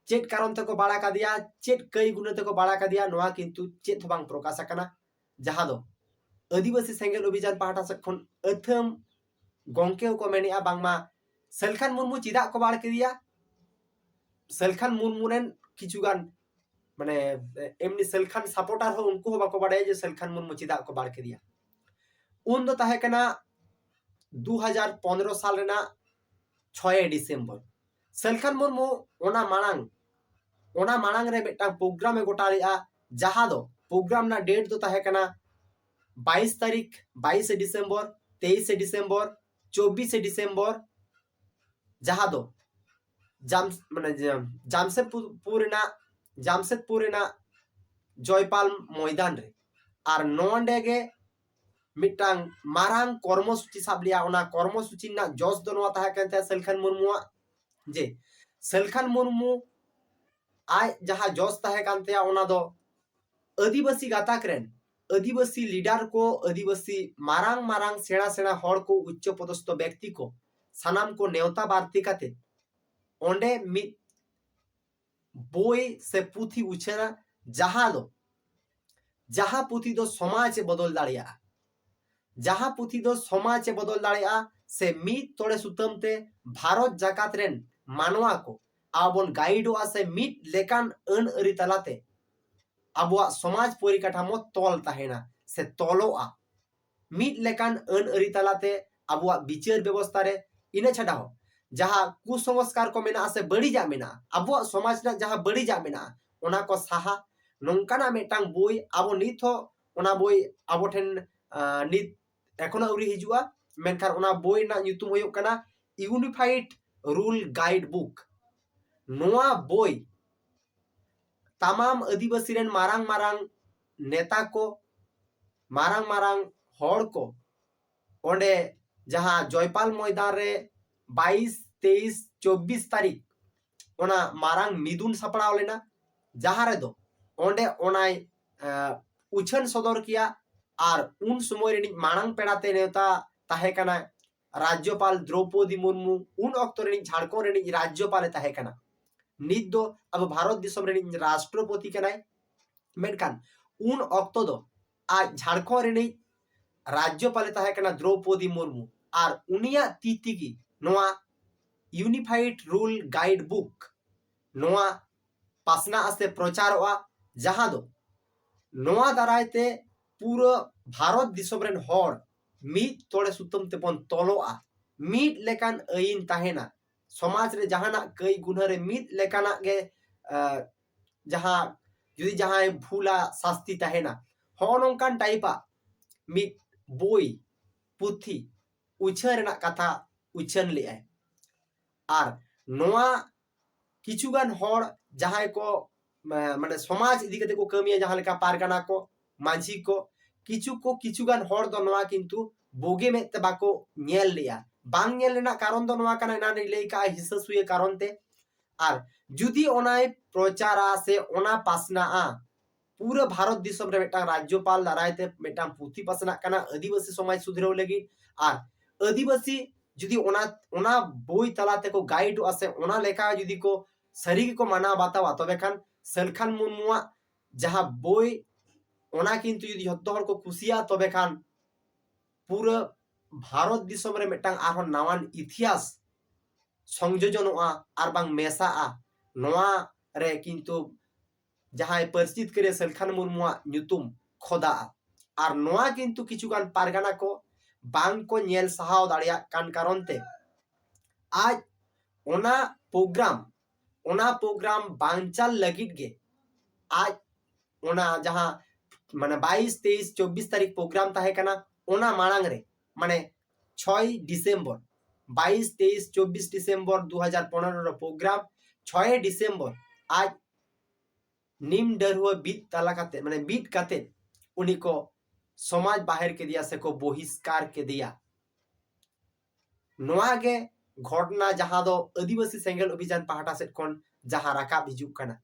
ᱪᱮᱫ ᱠᱟᱨᱚᱱ ᱛᱮᱠᱚ ᱵᱟᱲ ᱟᱠᱟᱫᱮᱭᱟ, ᱪᱮᱫ ᱠᱟᱹᱭ ᱜᱩᱱᱟᱹ ᱛᱮᱠᱚ ᱵᱟᱲ ᱟᱠᱟᱫᱮᱭᱟ, ᱱᱚᱣᱟ ᱠᱤᱱᱛᱩ ᱪᱮᱫ ᱦᱚᱸ ᱵᱟᱝ ᱯᱨᱚᱠᱟᱥ ᱟᱠᱟᱱᱟ᱾ ᱡᱟᱦᱟᱸ ᱫᱚ ᱟᱹᱫᱤᱵᱟᱹᱥᱤ ᱥᱮᱸᱜᱮᱞ ᱚᱵᱷᱤᱡᱟᱱ ᱯᱟᱦᱴᱟ ᱥᱮᱫ ᱠᱷᱚᱱ ᱟᱹᱛᱷᱟᱹᱢ ᱜᱚᱝᱠᱮ ᱦᱚᱸᱠᱚ ᱢᱮᱱᱮᱜᱼᱟ, ᱵᱟᱝᱢᱟ ᱥᱟᱹᱞᱠᱷᱟᱱ ᱢᱩᱨᱢᱩ ᱪᱮᱫᱟᱜ ᱠᱚ ᱵᱟᱲ ᱠᱮᱫᱮᱭᱟ᱾ ᱥᱟᱹᱞᱠᱷᱟᱱ ᱢᱩᱨᱢᱩ ᱨᱮᱱ ᱠᱤᱪᱷᱩ ᱜᱟᱱ, ᱢᱟᱱᱮ, ᱮᱢᱱᱤ ᱥᱟᱹᱞᱠᱷᱟᱱ ᱥᱟᱯᱳᱨᱴᱟᱨ ᱦᱚᱸ ᱩᱱᱠᱩ ᱦᱚᱸ ᱵᱟᱠᱚ ᱵᱟᱲᱟᱭᱟ ᱡᱮ ᱥᱟᱹᱞᱠᱷᱟᱱ ᱢᱩᱨᱢᱩ ᱪᱮᱫᱟᱜ ᱠᱚ ᱵᱟᱲ ᱠᱮᱫᱮᱭᱟ᱾ ᱩᱱ ᱫᱚ ᱛᱟᱦᱮᱸ ᱠᱟᱱᱟ ᱫᱩ ᱦᱟᱡᱟᱨ ᱯᱚᱱᱨᱚ ᱥᱟᱞ ᱨᱮᱱᱟᱜ ᱪᱷᱚᱭᱮ ᱰᱤᱥᱮᱢᱵᱚᱨ᱾ ᱥᱟᱹᱞᱠᱷᱟᱱ ᱢᱩᱨᱢᱩ ᱚᱱᱟ ᱢᱟᱲᱟᱝ, ᱚᱱᱟ ᱢᱟᱲᱟᱝ ᱨᱮ ᱢᱤᱫᱴᱟᱝ ᱯᱨᱳᱜᱨᱟᱢ ᱮ ᱜᱚᱴᱟ ᱞᱮᱫᱼᱟ, ᱡᱟᱦᱟᱸ ᱫᱚ ᱯᱨᱳᱜᱨᱟᱢ ᱨᱮᱱᱟᱜ ᱰᱮᱴ ᱫᱚ ᱛᱟᱦᱮᱸ ᱠᱟᱱᱟ ᱵᱟᱭᱤᱥ ᱛᱟᱹᱨᱤᱠᱷ, ᱵᱟᱭᱤᱥᱮ ᱰᱤᱥᱮᱢᱵᱚᱨ, ᱛᱮᱭᱤᱥᱮ ᱰᱤᱥᱮᱢᱵᱚᱨ, ᱪᱚᱵᱵᱤᱥᱮ ᱰᱤᱥᱮᱢᱵᱚᱨ, ᱡᱟᱦᱟᱸ ᱫᱚ ᱡᱟᱢ-, ᱢᱟᱱᱮ ᱡᱟᱢ-, ᱡᱟᱢᱥᱮᱫᱽᱯᱩᱨ ᱨᱮᱱᱟᱜ, ᱡᱟᱢᱥᱮᱫᱽᱯᱩᱨ ᱨᱮᱱᱟᱜ ᱡᱚᱭᱯᱟᱞ ᱢᱚᱭᱫᱟᱱ ᱨᱮ᱾ ᱟᱨ ᱱᱚᱸᱰᱮ ᱜᱮ ᱢᱤᱫᱴᱟᱝ ᱢᱟᱨᱟᱝ ᱠᱚᱨᱢᱚᱥᱩᱪᱤ ᱥᱟᱵ ᱞᱮᱜᱼᱟ᱾ ᱚᱱᱟ ᱠᱚᱨᱢᱚᱥᱩᱪᱤ ᱨᱮᱱᱟᱜ ᱡᱚᱥ ᱫᱚ ᱱᱚᱣᱟ ᱛᱟᱦᱮᱸ ᱠᱟᱱ ᱛᱟᱭᱟ ᱥᱟᱹᱞᱠᱷᱟᱱ ᱢᱩᱨᱢᱩᱣᱟᱜ, ᱡᱮ ᱥᱟᱹᱞᱠᱷᱟᱱ ᱢᱩᱨᱢᱩ ᱟᱡ ᱡᱟᱦᱟᱸ ᱡᱚᱥ ᱛᱟᱦᱮᱸ ᱠᱟᱱ ᱛᱟᱭᱟ, ᱚᱱᱟ ᱫᱚ ᱟᱹᱫᱤᱵᱟᱹᱥᱤ ᱜᱟᱛᱟᱠ ᱨᱮᱱ ᱟᱹᱫᱤᱵᱟᱹᱥᱤ ᱞᱤᱰᱟᱨ ᱠᱚ, ᱟᱹᱫᱤᱵᱟᱹᱥᱤ ᱢᱟᱨᱟᱝ ᱢᱟᱨᱟᱝ ᱥᱮᱬᱟ ᱥᱮᱬᱟ ᱦᱚᱲ ᱠᱚ, ᱩᱪᱪᱚ ᱯᱚᱫᱚᱥᱛᱷᱚ ᱵᱮᱠᱛᱤ ᱠᱚ, ᱥᱟᱱᱟᱢ ᱠᱚ ᱱᱮᱣᱛᱟ ᱵᱟᱨᱛᱮ ᱠᱟᱛᱮ ᱚᱸᱰᱮ ᱢᱤᱫ ᱵᱳᱭ ᱥᱮ ᱯᱩᱛᱷᱤ ᱩᱪᱷᱟᱹᱱᱟ, ᱡᱟᱦᱟᱸ ᱫᱚ, ᱡᱟᱦᱟᱸ ᱯᱩᱛᱷᱤ ᱫᱚ ᱥᱚᱢᱟᱡᱽ ᱮ ᱵᱚᱫᱚᱞ ᱫᱟᱲᱮᱭᱟᱜᱼᱟ, ᱡᱟᱦᱟᱸ ᱯᱩᱛᱷᱤ ᱫᱚ ᱥᱚᱢᱟᱡᱽ ᱮ ᱵᱚᱫᱚᱞ ᱫᱟᱲᱮᱭᱟᱜᱼᱟ, ᱥᱮ ᱢᱤᱫ ᱛᱚᱲᱮ ᱥᱩᱛᱟᱹᱢ ᱛᱮ ᱵᱷᱟᱨᱚᱛ ᱡᱟᱠᱟᱛ ᱨᱮᱱ ᱢᱟᱱᱣᱟ ᱠᱚ ᱟᱵᱚ ᱵᱚᱱ ᱜᱟᱭᱤᱰᱚᱜᱼᱟ, ᱥᱮ ᱢᱤᱫ ᱞᱮᱠᱟᱱ ᱟᱹᱱ ᱟᱹᱨᱤ ᱛᱟᱞᱟᱛᱮ ᱟᱵᱚᱣᱟᱜ ᱥᱚᱢᱟᱡᱽ ᱯᱚᱨᱤᱠᱟᱴᱷᱟᱢᱳ ᱛᱚᱞ ᱛᱟᱦᱮᱱᱟ ᱥᱮ ᱛᱚᱞᱚᱜᱼᱟ᱾ ᱢᱤᱫ ᱞᱮᱠᱟᱱ ᱟᱹᱱ ᱟᱹᱨᱤ ᱛᱟᱞᱟᱛᱮ ᱟᱵᱚᱣᱟᱜ ᱵᱤᱪᱟᱹᱨ ᱵᱮᱵᱚᱥᱛᱷᱟ ᱨᱮ, ᱤᱱᱟᱹ ᱪᱷᱟᱰᱟ ᱦᱚᱸ ᱡᱟᱦᱟᱸ ᱠᱩᱥᱚᱝᱥᱠᱟᱨ ᱠᱚ ᱢᱮᱱᱟᱜᱼᱟ ᱥᱮ ᱵᱟᱹᱲᱤᱡᱟᱜ ᱢᱮᱱᱟᱜᱼᱟ, ᱟᱵᱚᱣᱟᱜ ᱥᱚᱢᱟᱡᱽ ᱨᱮᱱᱟᱜ ᱡᱟᱦᱟᱸ ᱵᱟᱹᱲᱤᱡᱟᱜ ᱢᱮᱱᱟᱜᱼᱟ, ᱚᱱᱟ ᱠᱚ ᱥᱟᱦᱟ, ᱱᱚᱝᱠᱟᱱᱟᱜ ᱢᱤᱫᱴᱟᱝ ᱵᱳᱭ ᱟᱵᱚ ᱱᱤᱛ ᱦᱚᱸ ᱚᱱᱟ ᱵᱳᱭ ᱟᱵᱚ ᱴᱷᱮᱱ, ᱟᱸ, ᱱᱤᱛ ᱮᱠᱷᱚᱱᱳ ᱟᱹᱣᱨᱤ ᱦᱤᱡᱩᱜᱼᱟ, ᱢᱮᱱᱠᱷᱟᱱ ᱚᱱᱟ ᱵᱳᱭ ᱨᱮᱱᱟᱜ ᱧᱩᱛᱩᱢ ᱦᱩᱭᱩᱜ ᱠᱟᱱᱟ Unified Rule Guide Book᱾ ᱱᱚᱣᱟ ᱵᱳᱭ ᱛᱟᱢᱟᱢ ᱟᱹᱫᱤᱵᱟᱹᱥᱤ ᱨᱮᱱ ᱢᱟᱨᱟᱝ ᱢᱟᱨᱟᱝ ᱱᱮᱛᱟ ᱠᱚ, ᱢᱟᱨᱟᱝ ᱢᱟᱨᱟᱝ ᱦᱚᱲ ᱠᱚ ᱚᱸᱰᱮ ᱡᱟᱦᱟᱸ ᱡᱚᱭᱯᱟᱞ ᱢᱚᱭᱫᱟᱱ ᱨᱮ ᱵᱟᱭᱤᱥ, ᱛᱮᱭᱤᱥ, ᱪᱚᱵᱵᱤᱥ ᱛᱟᱹᱨᱤᱠᱷ ᱚᱱᱟ ᱢᱟᱨᱟᱝ ᱢᱤᱫᱩᱱ ᱥᱟᱯᱲᱟᱣ ᱞᱮᱱᱟ, ᱡᱟᱦᱟᱸ ᱨᱮᱫᱚ ᱚᱸᱰᱮ ᱚᱱᱟᱭ, ᱮᱸ, ᱩᱪᱷᱟᱹᱱ ᱥᱚᱫᱚᱨ ᱠᱮᱭᱟ ᱟᱨ ᱩᱱ ᱥᱚᱢᱚᱭ ᱨᱤᱱᱤᱡ ᱢᱟᱲᱟᱝ ᱯᱮᱲᱟ ᱛᱮ ᱱᱮᱣᱛᱟ ᱛᱟᱦᱮᱸ ᱠᱟᱱᱟ ᱨᱟᱡᱽᱡᱚᱯᱟᱞ ᱫᱨᱚᱣᱯᱚᱫᱤ ᱢᱩᱨᱢᱩ, ᱩᱱ ᱚᱠᱛᱚ ᱨᱤᱱᱤᱡ ᱡᱷᱟᱲᱠᱷᱚᱸᱰ ᱨᱤᱱᱤᱡ ᱨᱟᱡᱽᱡᱚᱯᱟᱞᱮ ᱛᱟᱦᱮᱸ ᱠᱟᱱᱟ᱾ ᱱᱤᱛ ᱫᱚ ᱟᱵᱚ ᱵᱷᱟᱨᱚᱛ ᱫᱤᱥᱚᱢ ᱨᱤᱱᱤᱡ ᱨᱟᱥᱴᱨᱚᱯᱚᱛᱤ ᱠᱟᱱᱟᱭ᱾ ᱢᱮᱱᱠᱷᱟᱱ ᱩᱱ ᱚᱠᱛᱚ ᱫᱚ ᱟᱡ ᱡᱷᱟᱲᱠᱷᱚᱸᱰ ᱨᱤᱱᱤᱡ ᱨᱟᱡᱽᱡᱚᱯᱟᱞᱮ ᱛᱟᱦᱮᱸ ᱠᱟᱱᱟ ᱫᱨᱚᱣᱯᱚᱫᱤ ᱢᱩᱨᱢᱩ, ᱟᱨ ᱩᱱᱤᱭᱟᱜ ᱛᱤ ᱛᱮᱜᱮ ᱱᱚᱣᱟ Unified Rule Guide Book ᱱᱚᱣᱟ ᱯᱟᱥᱱᱟᱜᱼᱟ ᱥᱮ ᱯᱨᱚᱪᱟᱨᱚᱜᱼᱟ, ᱡᱟᱦᱟᱸ ᱫᱚ ᱱᱚᱣᱟ ᱫᱟᱨᱟᱭ ᱛᱮ ᱯᱩᱨᱟᱹ ᱵᱷᱟᱨᱚᱛ ᱫᱤᱥᱚᱢ ᱨᱮᱱ ᱦᱚᱲ ᱢᱤᱫ ᱛᱚᱲᱮ ᱥᱩᱛᱟᱹᱢ ᱛᱮᱵᱚᱱ ᱛᱚᱞᱚᱜᱼᱟ, ᱢᱤᱫ ᱞᱮᱠᱟᱱ ᱟᱹᱭᱤᱱ ᱛᱟᱦᱮᱱᱟ, ᱥᱚᱢᱟᱡᱽ ᱨᱮ ᱡᱟᱦᱟᱱᱟᱜ ᱠᱟᱹᱭ ᱜᱩᱱᱦᱟᱹ ᱨᱮ ᱢᱤᱫ ᱞᱮᱠᱟᱱᱟᱜ ᱜᱮ, ᱟᱸ, ᱡᱟᱦᱟᱸ ᱡᱩᱫᱤ ᱡᱟᱦᱟᱸᱭ ᱵᱷᱩᱞᱟ ᱥᱟᱥᱛᱤ ᱛᱟᱦᱮᱱᱟ, ᱦᱚᱸᱜᱼᱚ ᱱᱚᱝᱠᱟᱱ ᱴᱟᱭᱤᱯᱟᱜ ᱢᱤᱫ ᱵᱳᱭ ᱯᱩᱛᱷᱤ ᱩᱪᱷᱟᱹᱱ ᱨᱮᱱᱟᱜ ᱠᱟᱛᱷᱟ ᱩᱪᱷᱟᱹᱱ ᱞᱮᱫᱼᱟᱭ᱾ ᱟᱨ ᱱᱚᱣᱟ ᱠᱤᱪᱷᱩᱜᱟᱱ ᱦᱚᱲ ᱡᱟᱦᱟᱸᱭ ᱠᱚ, ᱢᱟ-, ᱢᱟᱱᱮ ᱥᱚᱢᱟᱡᱽ ᱤᱫᱤ ᱠᱟᱛᱮ ᱠᱚ ᱠᱟᱹᱢᱤᱭᱟ, ᱡᱟᱦᱟᱸ ᱞᱮᱠᱟ ᱯᱟᱨᱜᱟᱱᱟ ᱠᱚ, ᱢᱟᱹᱡᱷᱤ ᱠᱚ, ᱠᱤᱪᱷᱩ ᱠᱚ, ᱠᱤᱪᱷᱩᱜᱟᱱ ᱦᱚᱲ ᱫᱚ ᱱᱚᱣᱟ ᱠᱤᱱᱛᱩ ᱵᱩᱜᱤ ᱢᱮᱫ ᱛᱮ ᱵᱟᱠᱚ ᱧᱮᱞ ᱞᱮᱜᱼᱟ᱾ ᱵᱟᱝ ᱧᱮᱞ ᱨᱮᱱᱟᱜ ᱠᱟᱨᱚᱱ ᱫᱚ ᱱᱚᱣᱟ ᱠᱟᱱᱟ, ᱮᱱᱟᱱ ᱨᱮᱧ ᱞᱟᱹᱭ ᱠᱟᱜᱼᱟ, ᱦᱤᱥᱟᱹ ᱥᱩᱭᱟᱹ ᱠᱟᱨᱚᱱ ᱛᱮ᱾ ᱟᱨ ᱡᱩᱫᱤ ᱚᱱᱟᱭ ᱯᱨᱚᱪᱟᱨᱟ ᱥᱮ ᱚᱱᱟ ᱯᱟᱥᱱᱟᱜᱼᱟ, ᱯᱩᱨᱟᱹ ᱵᱷᱟᱨᱚᱛ ᱫᱤᱥᱚᱢ ᱨᱮ ᱢᱤᱫᱴᱟᱝ ᱨᱟᱡᱽᱡᱚᱯᱟᱞ ᱫᱟᱨᱟᱭ ᱛᱮ ᱢᱤᱫᱴᱟᱝ ᱯᱩᱛᱷᱤ ᱯᱟᱥᱱᱟᱜ ᱠᱟᱱᱟ ᱟᱹᱫᱤᱵᱟᱹᱥᱤ ᱥᱚᱢᱟᱡᱽ ᱥᱩᱫᱷᱨᱟᱹᱣ ᱞᱟᱹᱜᱤᱫ, ᱟᱨ ᱟᱹᱫᱤᱵᱟᱹᱥᱤ ᱡᱩᱫᱤ ᱚᱱᱟ, ᱚᱱᱟ ᱵᱳᱭ ᱛᱟᱞᱟ ᱛᱮᱠᱚ ᱜᱟᱭᱤᱰᱚᱜᱼᱟ ᱥᱮ ᱚᱱᱟ ᱞᱮᱠᱟ ᱡᱩᱫᱤ ᱠᱚ ᱥᱟᱹᱨᱤ ᱜᱮᱠᱚ ᱢᱟᱱᱟᱣ ᱵᱟᱛᱟᱣᱟ, ᱛᱚᱵᱮ ᱠᱷᱟᱱ ᱥᱟᱹᱞᱠᱷᱟᱱ ᱢᱩᱨᱢᱩᱣᱟᱜ ᱡᱟᱦᱟᱸ ᱵᱳᱭ, ᱚᱱᱟ ᱠᱤᱱᱛᱩ ᱡᱩᱫᱤ ᱡᱷᱚᱛᱚ ᱦᱚᱲ ᱠᱚ ᱠᱩᱥᱤᱭᱟᱜᱼᱟ, ᱛᱚᱵᱮ ᱠᱷᱟᱱ ᱯᱩᱨᱟᱹ ᱵᱷᱟᱨᱚᱛ ᱫᱤᱥᱚᱢ ᱨᱮ ᱢᱤᱫᱴᱟᱝ ᱟᱨᱦᱚᱸ ᱱᱟᱣᱟᱱ ᱤᱛᱤᱦᱟᱥ ᱥᱚᱝᱡᱳᱡᱚᱱᱚᱜᱼᱟ ᱟᱨ ᱵᱟᱝ ᱢᱮᱥᱟᱜᱼᱟ᱾ ᱱᱚᱣᱟ ᱨᱮ ᱠᱤᱱᱛᱩ ᱡᱟᱦᱟᱸᱭ ᱯᱟᱹᱨᱥᱤ ᱡᱤᱛᱠᱟᱹᱨᱤᱭᱟᱹ ᱥᱟᱹᱞᱠᱷᱟᱱ ᱢᱩᱨᱢᱩᱣᱟᱜ ᱧᱩᱛᱩᱢ ᱠᱷᱚᱫᱟᱜᱼᱟ᱾ ᱟᱨ ᱱᱚᱣᱟ ᱠᱤᱱᱛᱩ ᱠᱤᱪᱷᱩᱜᱟᱱ ᱯᱟᱨᱜᱟᱱᱟ ᱠᱚ ᱵᱟᱝ ᱠᱚ ᱧᱮᱞ ᱥᱟᱦᱟᱣ ᱫᱟᱲᱮᱭᱟᱜ ᱠᱟᱱ ᱠᱟᱨᱚᱱ ᱛᱮ ᱟᱡ ᱚᱱᱟ ᱯᱨᱳᱜᱨᱟᱢ, ᱚᱱᱟ ᱯᱨᱳᱜᱨᱟᱢ ᱵᱟᱧᱪᱟᱞ ᱞᱟᱹᱜᱤᱫ ᱜᱮ ᱟᱡ ᱚᱱᱟ ᱡᱟᱦᱟᱸ ᱢᱟᱱᱮ ᱵᱟᱭᱤᱥ, ᱛᱮᱭᱤᱥ, ᱪᱚᱵᱵᱤᱥ ᱛᱟᱹᱨᱤᱠᱷ ᱯᱨᱳᱜᱨᱟᱢ ᱛᱟᱦᱮᱸ ᱠᱟᱱᱟ, ᱚᱱᱟ ᱢᱟᱲᱟᱝ ᱨᱮ ᱢᱟᱱᱮ ᱪᱷᱚᱭ ᱰᱤᱥᱮᱢᱵᱚᱨ, ᱵᱟᱭᱤᱥ, ᱛᱮᱭᱤᱥ, ᱪᱚᱵᱵᱤᱥ ᱰᱤᱥᱮᱢᱵᱚᱨ ᱫᱩ ᱦᱟᱡᱟᱨ ᱯᱚᱱᱮᱨᱚ ᱨᱮ ᱯᱨᱳᱜᱨᱟᱢ, ᱪᱷᱚᱭ ᱰᱤᱥᱮᱢᱵᱚᱨ ᱟᱡ ᱱᱤᱢ ᱰᱟᱹᱨᱦᱩᱣᱟᱹ ᱵᱤᱫ ᱛᱟᱞᱟ ᱠᱟᱛᱮ, ᱢᱟᱱᱮ ᱵᱤᱫ ᱠᱟᱛᱮ ᱩᱱᱤ ᱠᱚ ᱥᱚᱢᱟᱡᱽ ᱵᱟᱦᱮᱨ ᱠᱮᱫᱮᱭᱟ ᱥᱮᱠᱚ ᱵᱚᱦᱤᱥᱠᱟᱨ ᱠᱮᱫᱮᱭᱟ᱾ ᱱᱚᱣᱟ ᱜᱮ ᱜᱷᱚᱴᱱᱟ ᱡᱟᱦᱟᱸ ᱫᱚ ᱟᱹᱫᱤᱵᱟᱹᱥᱤ ᱥᱮᱸᱜᱮᱞ ᱚᱵᱷᱤᱡᱟᱱ ᱯᱟᱦᱴᱟ ᱥᱮᱫ ᱠᱷᱚᱱ ᱡᱟᱦᱟᱸ ᱨᱟᱠᱟᱵ ᱦᱤᱡᱩᱜ ᱠᱟᱱᱟ᱾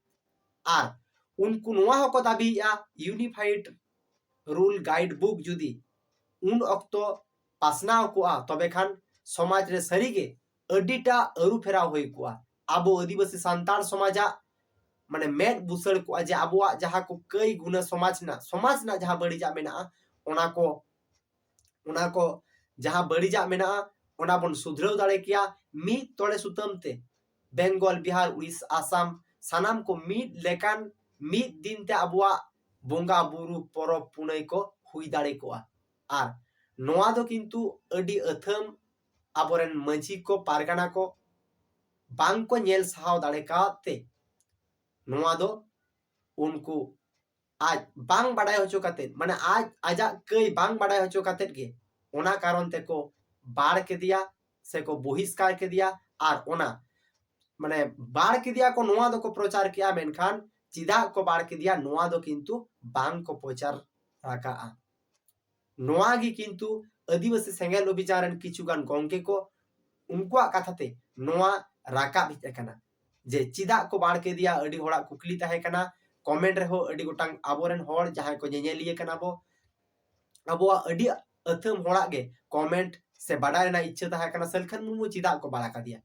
ᱟᱨ ᱩᱱᱠᱩ ᱱᱚᱣᱟ ᱦᱚᱸᱠᱚ ᱫᱟᱹᱵᱤᱭᱮᱫᱼᱟ, Unified ᱨᱩᱞ ᱜᱟᱭᱤᱰ ᱵᱩᱠ ᱡᱩᱫᱤ ᱩᱱ ᱚᱠᱛᱚ ᱯᱟᱥᱱᱟᱣ ᱠᱚᱜᱼᱟ, ᱛᱚᱵᱮ ᱠᱷᱟᱱ ᱥᱚᱢᱟᱡᱽ ᱨᱮ ᱥᱟᱹᱨᱤᱜᱮ ᱟᱹᱰᱤᱴᱟ ᱟᱹᱨᱩ ᱯᱷᱮᱨᱟᱣ ᱦᱩᱭ ᱠᱚᱜᱼᱟ᱾ ᱟᱵᱚ ᱟᱹᱫᱤᱵᱟᱹᱥᱤ ᱥᱟᱱᱛᱟᱲ ᱥᱚᱢᱟᱡᱟᱜ ᱢᱟᱱᱮ ᱢᱮᱫ ᱵᱩᱥᱟᱹᱲ ᱠᱚᱜᱼᱟ, ᱡᱮ ᱟᱵᱚᱣᱟᱜ ᱡᱟᱦᱟᱸ ᱠᱚ ᱠᱟᱹᱭ ᱜᱩᱱᱟᱹ ᱥᱚᱢᱟᱡᱽ ᱨᱮᱱᱟᱜ, ᱥᱚᱢᱟᱡᱽ ᱨᱮᱱᱟᱜ ᱡᱟᱦᱟᱸ ᱵᱟᱹᱲᱤᱡᱟᱜ ᱢᱮᱱᱟᱜᱼᱟ, ᱚᱱᱟ ᱠᱚ, ᱚᱱᱟ ᱠᱚ ᱡᱟᱦᱟᱸ ᱵᱟᱹᱲᱤᱡᱟᱜ ᱢᱮᱱᱟᱜᱼᱟ, ᱚᱱᱟ ᱵᱚᱱ ᱥᱩᱫᱷᱨᱟᱹᱣ ᱫᱟᱲᱮ ᱠᱮᱭᱟ ᱢᱤᱫ ᱛᱚᱲᱮ ᱥᱩᱛᱟᱹᱢ ᱛᱮ᱾ ᱵᱮᱝᱜᱚᱞ, ᱵᱤᱦᱟᱨ, ᱩᱲᱤᱥᱥᱟ, ᱟᱥᱟᱢ, ᱥᱟᱱᱟᱢ ᱠᱚ ᱢᱤᱫ ᱞᱮᱠᱟᱱ ᱢᱤᱫ ᱫᱤᱱ ᱛᱮ ᱟᱵᱚᱣᱟᱜ ᱵᱚᱸᱜᱟ ᱵᱩᱨᱩ ᱯᱚᱨᱚᱵᱽ ᱯᱩᱱᱟᱹᱭ ᱠᱚ ᱦᱩᱭ ᱫᱟᱲᱮ ᱠᱚᱜᱼᱟ᱾ ᱟᱨ ᱱᱚᱣᱟ ᱫᱚ ᱠᱤᱱᱛᱩ ᱟᱹᱰᱤ ᱟᱹᱛᱷᱟᱹᱢ ᱟᱵᱚᱨᱮᱱ ᱢᱟᱹᱡᱷᱤ ᱠᱚ, ᱯᱟᱨᱜᱟᱱᱟ ᱠᱚ ᱵᱟᱝ ᱠᱚ ᱧᱮᱞ ᱥᱟᱦᱟᱣ ᱫᱟᱲᱮ ᱠᱟᱣᱟᱫ ᱛᱮ ᱱᱚᱣᱟ ᱫᱚ ᱩᱱᱠᱩ ᱟᱡ ᱵᱟᱝ ᱵᱟᱰᱟᱭ ᱦᱚᱪᱚ ᱠᱟᱛᱮᱫ, ᱢᱟᱱᱮ ᱟᱡ ᱟᱡᱟᱜ ᱠᱟᱹᱭ ᱵᱟᱝ ᱵᱟᱰᱟᱭ ᱦᱚᱪᱚ ᱠᱟᱛᱮᱫ ᱜᱮ ᱚᱱᱟ ᱠᱟᱨᱚᱱ ᱛᱮᱠᱚ ᱵᱟᱲ ᱠᱮᱫᱮᱭᱟ ᱥᱮᱠᱚ ᱵᱚᱦᱤᱥᱠᱟᱨ ᱠᱮᱫᱮᱭᱟ᱾ ᱟᱨ ᱚᱱᱟ ᱢᱟᱱᱮ ᱵᱟᱲ ᱠᱮᱫᱮᱭᱟ ᱠᱚ, ᱱᱚᱣᱟ ᱫᱚᱠᱚ ᱯᱨᱚᱪᱟᱨ ᱠᱮᱜᱼᱟ, ᱢᱮᱱᱠᱷᱟᱱ ᱪᱮᱫᱟᱜ ᱠᱚ ᱵᱟᱲ ᱠᱮᱫᱮᱭᱟ, ᱱᱚᱣᱟ ᱫᱚ ᱠᱤᱱᱛᱩ ᱵᱟᱝ ᱠᱚ ᱯᱨᱚᱪᱟᱨ ᱟᱠᱟᱜᱼᱟ᱾ ᱱᱚᱣᱟ ᱜᱮ ᱠᱤᱱᱛᱩ ᱟᱹᱫᱤᱵᱟᱹᱥᱤ ᱥᱮᱸᱜᱮᱞ ᱚᱵᱷᱤᱡᱟᱱ ᱨᱮᱱ ᱠᱤᱪᱷᱩ ᱜᱟᱱ ᱜᱚᱝᱠᱮ ᱠᱚ, ᱩᱱᱠᱩᱣᱟᱜ ᱠᱟᱛᱷᱟ ᱛᱮ ᱱᱚᱣᱟ ᱨᱟᱠᱟᱵ ᱦᱮᱡ ᱟᱠᱟᱱᱟ, ᱡᱮ ᱪᱮᱫᱟᱜ ᱠᱚ ᱵᱟᱲ ᱠᱮᱫᱮᱭᱟ᱾ ᱟᱹᱰᱤ ᱦᱚᱲᱟᱜ ᱠᱩᱠᱞᱤ ᱛᱟᱦᱮᱸ ᱠᱟᱱᱟ, ᱠᱚᱢᱮᱱᱴ ᱨᱮᱦᱚᱸ ᱟᱹᱰᱤ ᱜᱚᱴᱟᱝ ᱟᱵᱚᱨᱮᱱ ᱦᱚᱲ ᱡᱟᱦᱟᱸᱭ ᱠᱚ ᱧᱮᱧᱮᱞᱤᱭᱟᱹ ᱠᱟᱱᱟ ᱵᱚ, ᱟᱵᱚᱣᱟᱜ ᱟᱹᱰᱤ ᱟᱹᱛᱷᱟᱹᱢ ᱦᱚᱲᱟᱜ ᱜᱮ ᱠᱚᱢᱮᱱᱴ ᱥᱮ ᱵᱟᱰᱟᱭ ᱨᱮᱱᱟᱜ ᱤᱪᱪᱷᱟᱹ ᱛᱟᱦᱮᱸ ᱠᱟᱱᱟ, ᱥᱟᱹᱞᱠᱷᱟᱱ ᱢᱩᱨᱢᱩ ᱪᱮᱫᱟᱜ ᱠᱚ ᱵᱟᱲᱟ ᱠᱟᱫᱮᱭᱟ?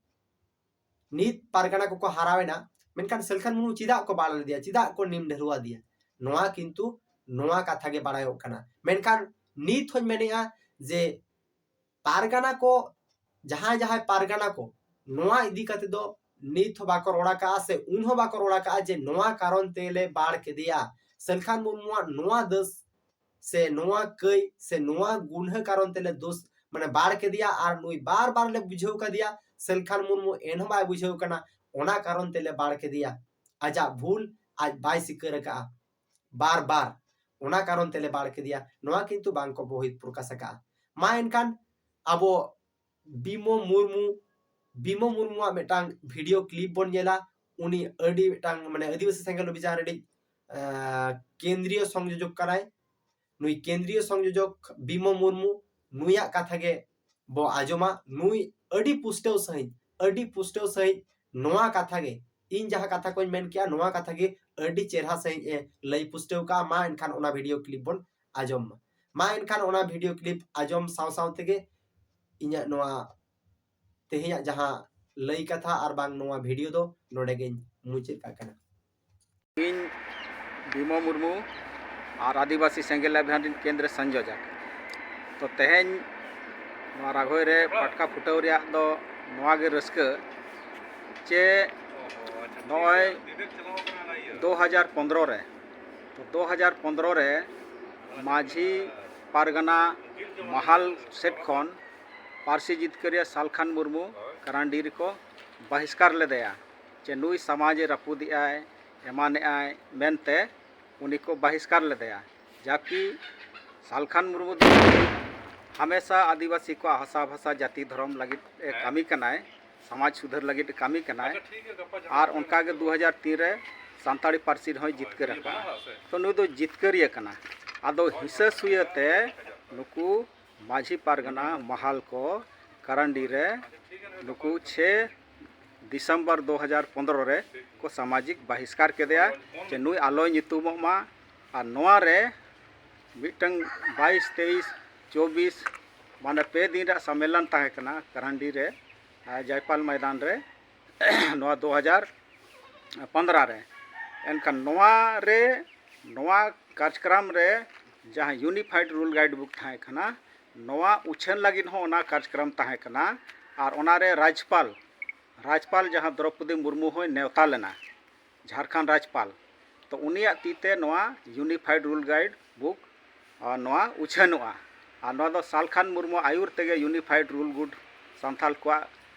ᱱᱤᱛ ᱯᱟᱨᱜᱟᱱᱟ ᱠᱚᱠᱚ ᱦᱟᱨᱟᱣᱮᱱᱟ, ᱢᱮᱱᱠᱷᱟᱱ ᱥᱟᱹᱞᱠᱷᱟᱱ ᱢᱩᱨᱢᱩ ᱪᱮᱫᱟᱜ ᱠᱚ ᱵᱟᱲ ᱞᱮᱫᱮᱭᱟ, ᱪᱮᱫᱟᱜ ᱠᱚ ᱱᱤᱢ ᱰᱷᱟᱹᱨᱣᱟ ᱫᱮᱭᱟ? ᱱᱚᱣᱟ ᱠᱤᱱᱛᱩ ᱱᱚᱣᱟ ᱠᱟᱛᱷᱟ ᱜᱮ ᱵᱟᱲᱟᱭᱚᱜ ᱠᱟᱱᱟ᱾ ᱢᱮᱱᱠᱷᱟᱱ ᱱᱤᱛ ᱦᱚᱧ ᱢᱮᱱᱮᱜᱼᱟ ᱡᱮ ᱯᱟᱨᱜᱟᱱᱟ ᱠᱚ, ᱡᱟᱦᱟᱸᱭ ᱡᱟᱦᱟᱸᱭ ᱯᱟᱨᱜᱟᱱᱟ ᱠᱚ ᱱᱚᱣᱟ ᱤᱫᱤ ᱠᱟᱛᱮ ᱫᱚ ᱱᱤᱛ ᱦᱚᱸ ᱵᱟᱠᱚ ᱨᱚᱲ ᱟᱠᱟᱜᱼᱟ ᱥᱮ ᱩᱱ ᱦᱚᱸ ᱵᱟᱠᱚ ᱨᱚᱲ ᱟᱠᱟᱜᱼᱟ ᱡᱮ ᱱᱚᱣᱟ ᱠᱟᱨᱚᱱ ᱛᱮᱞᱮ ᱵᱟᱲ ᱠᱮᱫᱮᱭᱟ᱾ ᱥᱟᱹᱞᱠᱷᱟᱱ ᱢᱩᱨᱢᱩᱣᱟᱜ ᱱᱚᱣᱟ ᱫᱟᱹᱥ ᱥᱮ ᱱᱚᱣᱟ ᱠᱟᱹᱭ ᱥᱮ ᱱᱚᱣᱟ ᱜᱩᱱᱦᱟᱹ ᱠᱟᱨᱚᱱ ᱛᱮᱞᱮ ᱫᱳᱥ, ᱢᱟᱱᱮ ᱵᱟᱲ ᱠᱮᱫᱮᱭᱟ ᱟᱨ ᱱᱩᱭ ᱵᱟᱨ ᱵᱟᱨ ᱞᱮ ᱵᱩᱡᱷᱟᱹᱣ ᱠᱟᱫᱮᱭᱟ, ᱥᱟᱹᱞᱠᱷᱟᱱ ᱢᱩᱨᱢᱩ ᱮᱱᱦᱚᱸ ᱵᱟᱭ ᱵᱩᱡᱷᱟᱹᱣ ᱠᱟᱱᱟ, ᱚᱱᱟ ᱠᱟᱨᱚᱱ ᱛᱮᱞᱮ ᱵᱟᱲ ᱠᱮᱫᱮᱭᱟ᱾ ᱟᱡᱟᱜ ᱵᱷᱩᱞ ᱟᱡ ᱵᱟᱭ ᱥᱤᱠᱟᱹᱨ ᱟᱠᱟᱜᱼᱟ ᱵᱟᱨ ᱵᱟᱨ, ᱚᱱᱟ ᱠᱟᱨᱚᱱ ᱛᱮᱞᱮ ᱵᱟᱲ ᱠᱮᱫᱮᱭᱟ, ᱱᱚᱣᱟ ᱠᱤᱱᱛᱩ ᱵᱟᱝ ᱠᱚ ᱵᱚᱦᱤᱥ ᱯᱨᱚᱠᱟᱥ ᱟᱠᱟᱜᱼᱟ᱾ ᱢᱟ ᱮᱱᱠᱷᱟᱱ ᱟᱵᱚ ᱵᱤᱢᱚ ᱢᱩᱨᱢᱩ, ᱵᱤᱢᱚ ᱢᱩᱨᱢᱩᱣᱟᱜ ᱢᱤᱫᱴᱟᱝ ᱵᱷᱤᱰᱤᱭᱳ ᱠᱞᱤᱯ ᱵᱚᱱ ᱧᱮᱞᱟ᱾ ᱩᱱᱤ ᱟᱹᱰᱤ ᱢᱤᱫᱴᱟᱝ ᱢᱟᱱᱮ ᱟᱹᱫᱤᱵᱟᱹᱥᱤ ᱥᱮᱸᱜᱮᱞ ᱚᱵᱷᱤᱡᱟᱱ ᱨᱮᱱᱤᱡ, ᱟᱸ, ᱠᱮᱱᱫᱨᱤᱭᱚ ᱥᱚᱝᱡᱳᱡᱚᱠ ᱠᱟᱱᱟᱭ᱾ ᱱᱩᱭ ᱠᱮᱱᱫᱨᱤᱭᱚ ᱥᱚᱝᱡᱳᱡᱚᱠ ᱵᱤᱢᱚ ᱢᱩᱨᱢᱩ, ᱱᱩᱭᱟᱜ ᱠᱟᱛᱷᱟ ᱜᱮ ᱵᱚ ᱟᱸᱡᱚᱢᱟ᱾ ᱱᱩᱭ ᱟᱹᱰᱤ ᱯᱩᱥᱴᱟᱹᱣ ᱥᱟᱺᱦᱤᱡ, ᱟᱹᱰᱤ ᱯᱩᱥᱴᱟᱹᱣ ᱥᱟᱺᱦᱤᱡ ᱱᱚᱣᱟ ᱠᱟᱛᱷᱟ ᱜᱮ, ᱤᱧ ᱡᱟᱦᱟᱸ ᱠᱟᱛᱷᱟ ᱠᱚᱧ ᱢᱮᱱ ᱠᱮᱜᱼᱟ, ᱱᱚᱣᱟ ᱠᱟᱛᱷᱟ ᱜᱮ ᱟᱹᱰᱤ ᱪᱮᱨᱦᱟ ᱥᱟᱺᱦᱤᱡ ᱮ ᱞᱟᱹᱭ ᱯᱩᱥᱴᱟᱹᱣ ᱠᱟᱜᱼᱟ᱾ ᱢᱟ ᱮᱱᱠᱷᱟᱱ ᱚᱱᱟ ᱵᱷᱤᱰᱤᱭᱳ ᱠᱞᱤᱯ ᱵᱚᱱ ᱟᱸᱡᱚᱢ ᱢᱟ᱾ ᱢᱟ ᱮᱱᱠᱷᱟᱱ ᱚᱱᱟ video clip ᱟᱸᱡᱚᱢ ᱥᱟᱶ ᱥᱟᱶ ᱛᱮᱜᱮ ᱤᱧᱟᱹᱜ ᱱᱚᱣᱟ ᱛᱮᱦᱮᱧᱟᱜ ᱡᱟᱦᱟᱸ ᱞᱟᱹᱭ ᱠᱟᱛᱷᱟ ᱟᱨ ᱵᱟᱝ ᱱᱚᱣᱟ video ᱫᱚ ᱱᱚᱰᱮ ᱜᱮᱧ ᱢᱩᱪᱟᱹᱫ ᱠᱟᱜ ᱠᱟᱱᱟ᱾ ᱤᱧ ᱵᱤᱢᱚ ᱢᱩᱨᱢᱩ ᱟᱨ ᱟᱹᱫᱤᱵᱟᱹᱥᱤ ᱥᱮᱸᱜᱮᱞ ᱚᱵᱷᱤᱭᱟᱱ ᱨᱤᱱ ᱠᱮᱱᱫᱨᱚ ᱥᱚᱝᱭᱳᱡᱚᱠ᱾ ᱛᱚ ᱛᱮᱦᱮᱧ ᱱᱚᱣᱟ ᱨᱟᱜᱷᱚᱭ ᱨᱮ ᱯᱟᱴᱠᱟ ᱯᱷᱩᱴᱟᱹᱣ ᱨᱮᱭᱟᱜ ᱫᱚ ᱱᱚᱣᱟ ᱜᱮ ᱨᱟᱹᱥᱠᱟᱹ ᱡᱮ ᱱᱚᱜᱼᱚᱭ ᱫᱩ ᱦᱟᱡᱟᱨ ᱯᱚᱱᱫᱽᱨᱚ ᱨᱮ, ᱛᱚ ᱫᱩ ᱦᱟᱡᱟᱨ ᱯᱚᱱᱫᱽᱨᱚ ᱨᱮ ᱢᱟᱹᱡᱷᱤ ᱯᱟᱨᱜᱟᱱᱟ ᱢᱟᱦᱟᱞ ᱥᱮᱫ ᱠᱷᱚᱱ ᱯᱟᱹᱨᱥᱤ ᱡᱤᱛᱠᱟᱹᱨᱤᱭᱟᱹ ᱥᱟᱞᱠᱷᱟᱱ ᱢᱩᱨᱢᱩ ᱠᱟᱨᱟᱱᱰᱤ ᱨᱮᱠᱚ ᱵᱟᱦᱤᱥᱠᱟᱨ ᱞᱮᱫᱮᱭᱟ ᱡᱮ ᱱᱩᱭ ᱥᱚᱢᱟᱡᱽᱮ ᱨᱟᱹᱯᱩᱫᱮᱜᱼᱟᱭ, ᱮᱢᱟᱱᱮᱜᱼᱟᱭ ᱢᱮᱱᱛᱮ ᱩᱱᱤ ᱠᱚ ᱵᱟᱦᱤᱥᱠᱟᱨ ᱞᱮᱫᱮᱭᱟ᱾ ᱡᱟᱠᱤ ᱥᱟᱞᱠᱷᱟᱱ ᱢᱩᱨᱢᱩ ᱫᱚ ᱦᱟᱢᱮᱥᱟ ᱟᱹᱫᱤᱵᱟᱹᱥᱤ ᱠᱚᱣᱟᱜ ᱦᱟᱥᱟ ᱵᱷᱟᱥᱟ ᱡᱟᱹᱛᱤ ᱫᱷᱚᱨᱚᱢ ᱞᱟᱹᱜᱤᱫ ᱮ ᱠᱟᱹᱢᱤ ᱠᱟᱱᱟᱭ, ᱥᱚᱢᱟᱡᱽ ᱥᱩᱫᱷᱟᱹᱨ ᱞᱟᱹᱜᱤᱫ ᱮ ᱠᱟᱹᱢᱤ ᱠᱟᱱᱟᱭ᱾ ᱟᱨ ᱚᱱᱠᱟᱜᱮ ᱫᱩ ᱦᱟᱡᱟᱨ ᱛᱤᱱ ᱨᱮ ᱥᱟᱱᱛᱟᱲᱤ ᱯᱟᱹᱨᱥᱤ ᱨᱮᱦᱚᱸᱭ ᱡᱤᱛᱠᱟᱹᱨ ᱟᱠᱟᱱᱟ᱾ ᱛᱚ ᱱᱩᱭ ᱫᱚ ᱡᱤᱛᱠᱟᱹᱨᱤᱭᱟᱹ ᱠᱟᱱᱟ᱾ ᱟᱫᱚ ᱦᱤᱥᱟᱹ ᱥᱩᱭᱟᱹ ᱛᱮ ᱱᱩᱠᱩ ᱢᱟᱹᱡᱷᱤ ᱯᱟᱨᱜᱟᱱᱟ ᱢᱟᱦᱟᱞ ᱠᱚ ᱠᱟᱨᱟᱱᱰᱤ ᱨᱮ ᱱᱩᱠᱩ ᱪᱷᱮ ᱰᱤᱥᱮᱢᱵᱚᱨ ᱫᱩ ᱦᱟᱡᱟᱨ ᱯᱚᱱᱫᱽᱨᱚ ᱨᱮ ᱠᱚ ᱥᱟᱢᱟᱡᱤᱠ ᱵᱟᱦᱤᱥᱠᱟᱨ ᱠᱮᱫᱮᱭᱟ ᱡᱮ ᱱᱩᱭ ᱟᱞᱚᱭ ᱧᱩᱛᱩᱢᱚᱜ ᱢᱟ᱾ ᱟᱨ ᱱᱚᱣᱟ ᱨᱮ ᱢᱤᱫᱴᱟᱝ ᱵᱟᱭᱤᱥ, ᱛᱮᱭᱤᱥ, ᱪᱚᱵᱵᱤᱥ, ᱢᱟᱱᱮ ᱯᱮ ᱫᱤᱱ ᱨᱮᱭᱟᱜ ᱥᱚᱢᱢᱮᱞᱚᱱ ᱛᱟᱦᱮᱸ ᱠᱟᱱᱟ ᱠᱟᱨᱟᱱᱰᱤ ᱨᱮ, ᱟᱨ ᱡᱟᱭᱯᱟᱞ ᱢᱚᱭᱫᱟᱱ ᱨᱮ ᱱᱚᱣᱟ ᱫᱩ ᱦᱟᱡᱟᱨ ᱯᱚᱱᱫᱽᱨᱚ ᱨᱮ᱾ ᱮᱱᱠᱷᱟᱱ ᱱᱚᱣᱟ ᱨᱮ, ᱱᱚᱣᱟ ᱠᱟᱨᱡᱚᱠᱨᱚᱢ ᱨᱮ ᱡᱟᱦᱟᱸ Unified Rule Guide Book ᱛᱟᱦᱮᱸ ᱠᱟᱱᱟ, ᱱᱚᱣᱟ ᱩᱪᱷᱟᱹᱱ ᱞᱟᱹᱜᱤᱫ ᱦᱚᱸ ᱚᱱᱟ ᱠᱟᱨᱡᱚᱠᱨᱚᱢ ᱛᱟᱦᱮᱸ ᱠᱟᱱᱟ᱾ ᱟᱨ ᱚᱱᱟᱨᱮ ᱨᱟᱡᱽᱯᱟᱞ, ᱨᱟᱡᱽᱯᱟᱞ ᱡᱟᱦᱟᱸ ᱫᱨᱚᱯᱚᱫᱤ ᱢᱩᱨᱢᱩ ᱦᱚᱸᱭ ᱱᱮᱣᱛᱟ ᱞᱮᱱᱟ ᱡᱷᱟᱲᱠᱷᱚᱸᱰ ᱨᱟᱡᱽᱯᱟᱞ᱾ ᱛᱚ ᱩᱱᱤᱭᱟᱜ ᱛᱤ ᱛᱮ ᱱᱚᱣᱟ Unified Rule Guide Book, ᱟᱨ ᱱᱚᱣᱟ ᱩᱪᱷᱟᱹᱱᱚᱜᱼᱟ᱾ ᱟᱨ ᱱᱚᱣᱟ ᱫᱚ ᱥᱟᱞᱠᱷᱟᱱ ᱢᱩᱨᱢᱩ ᱟᱹᱭᱩᱨ ᱛᱮᱜᱮ Unified Rule Guide ᱥᱟᱱᱛᱟᱞ ᱠᱚᱣᱟᱜ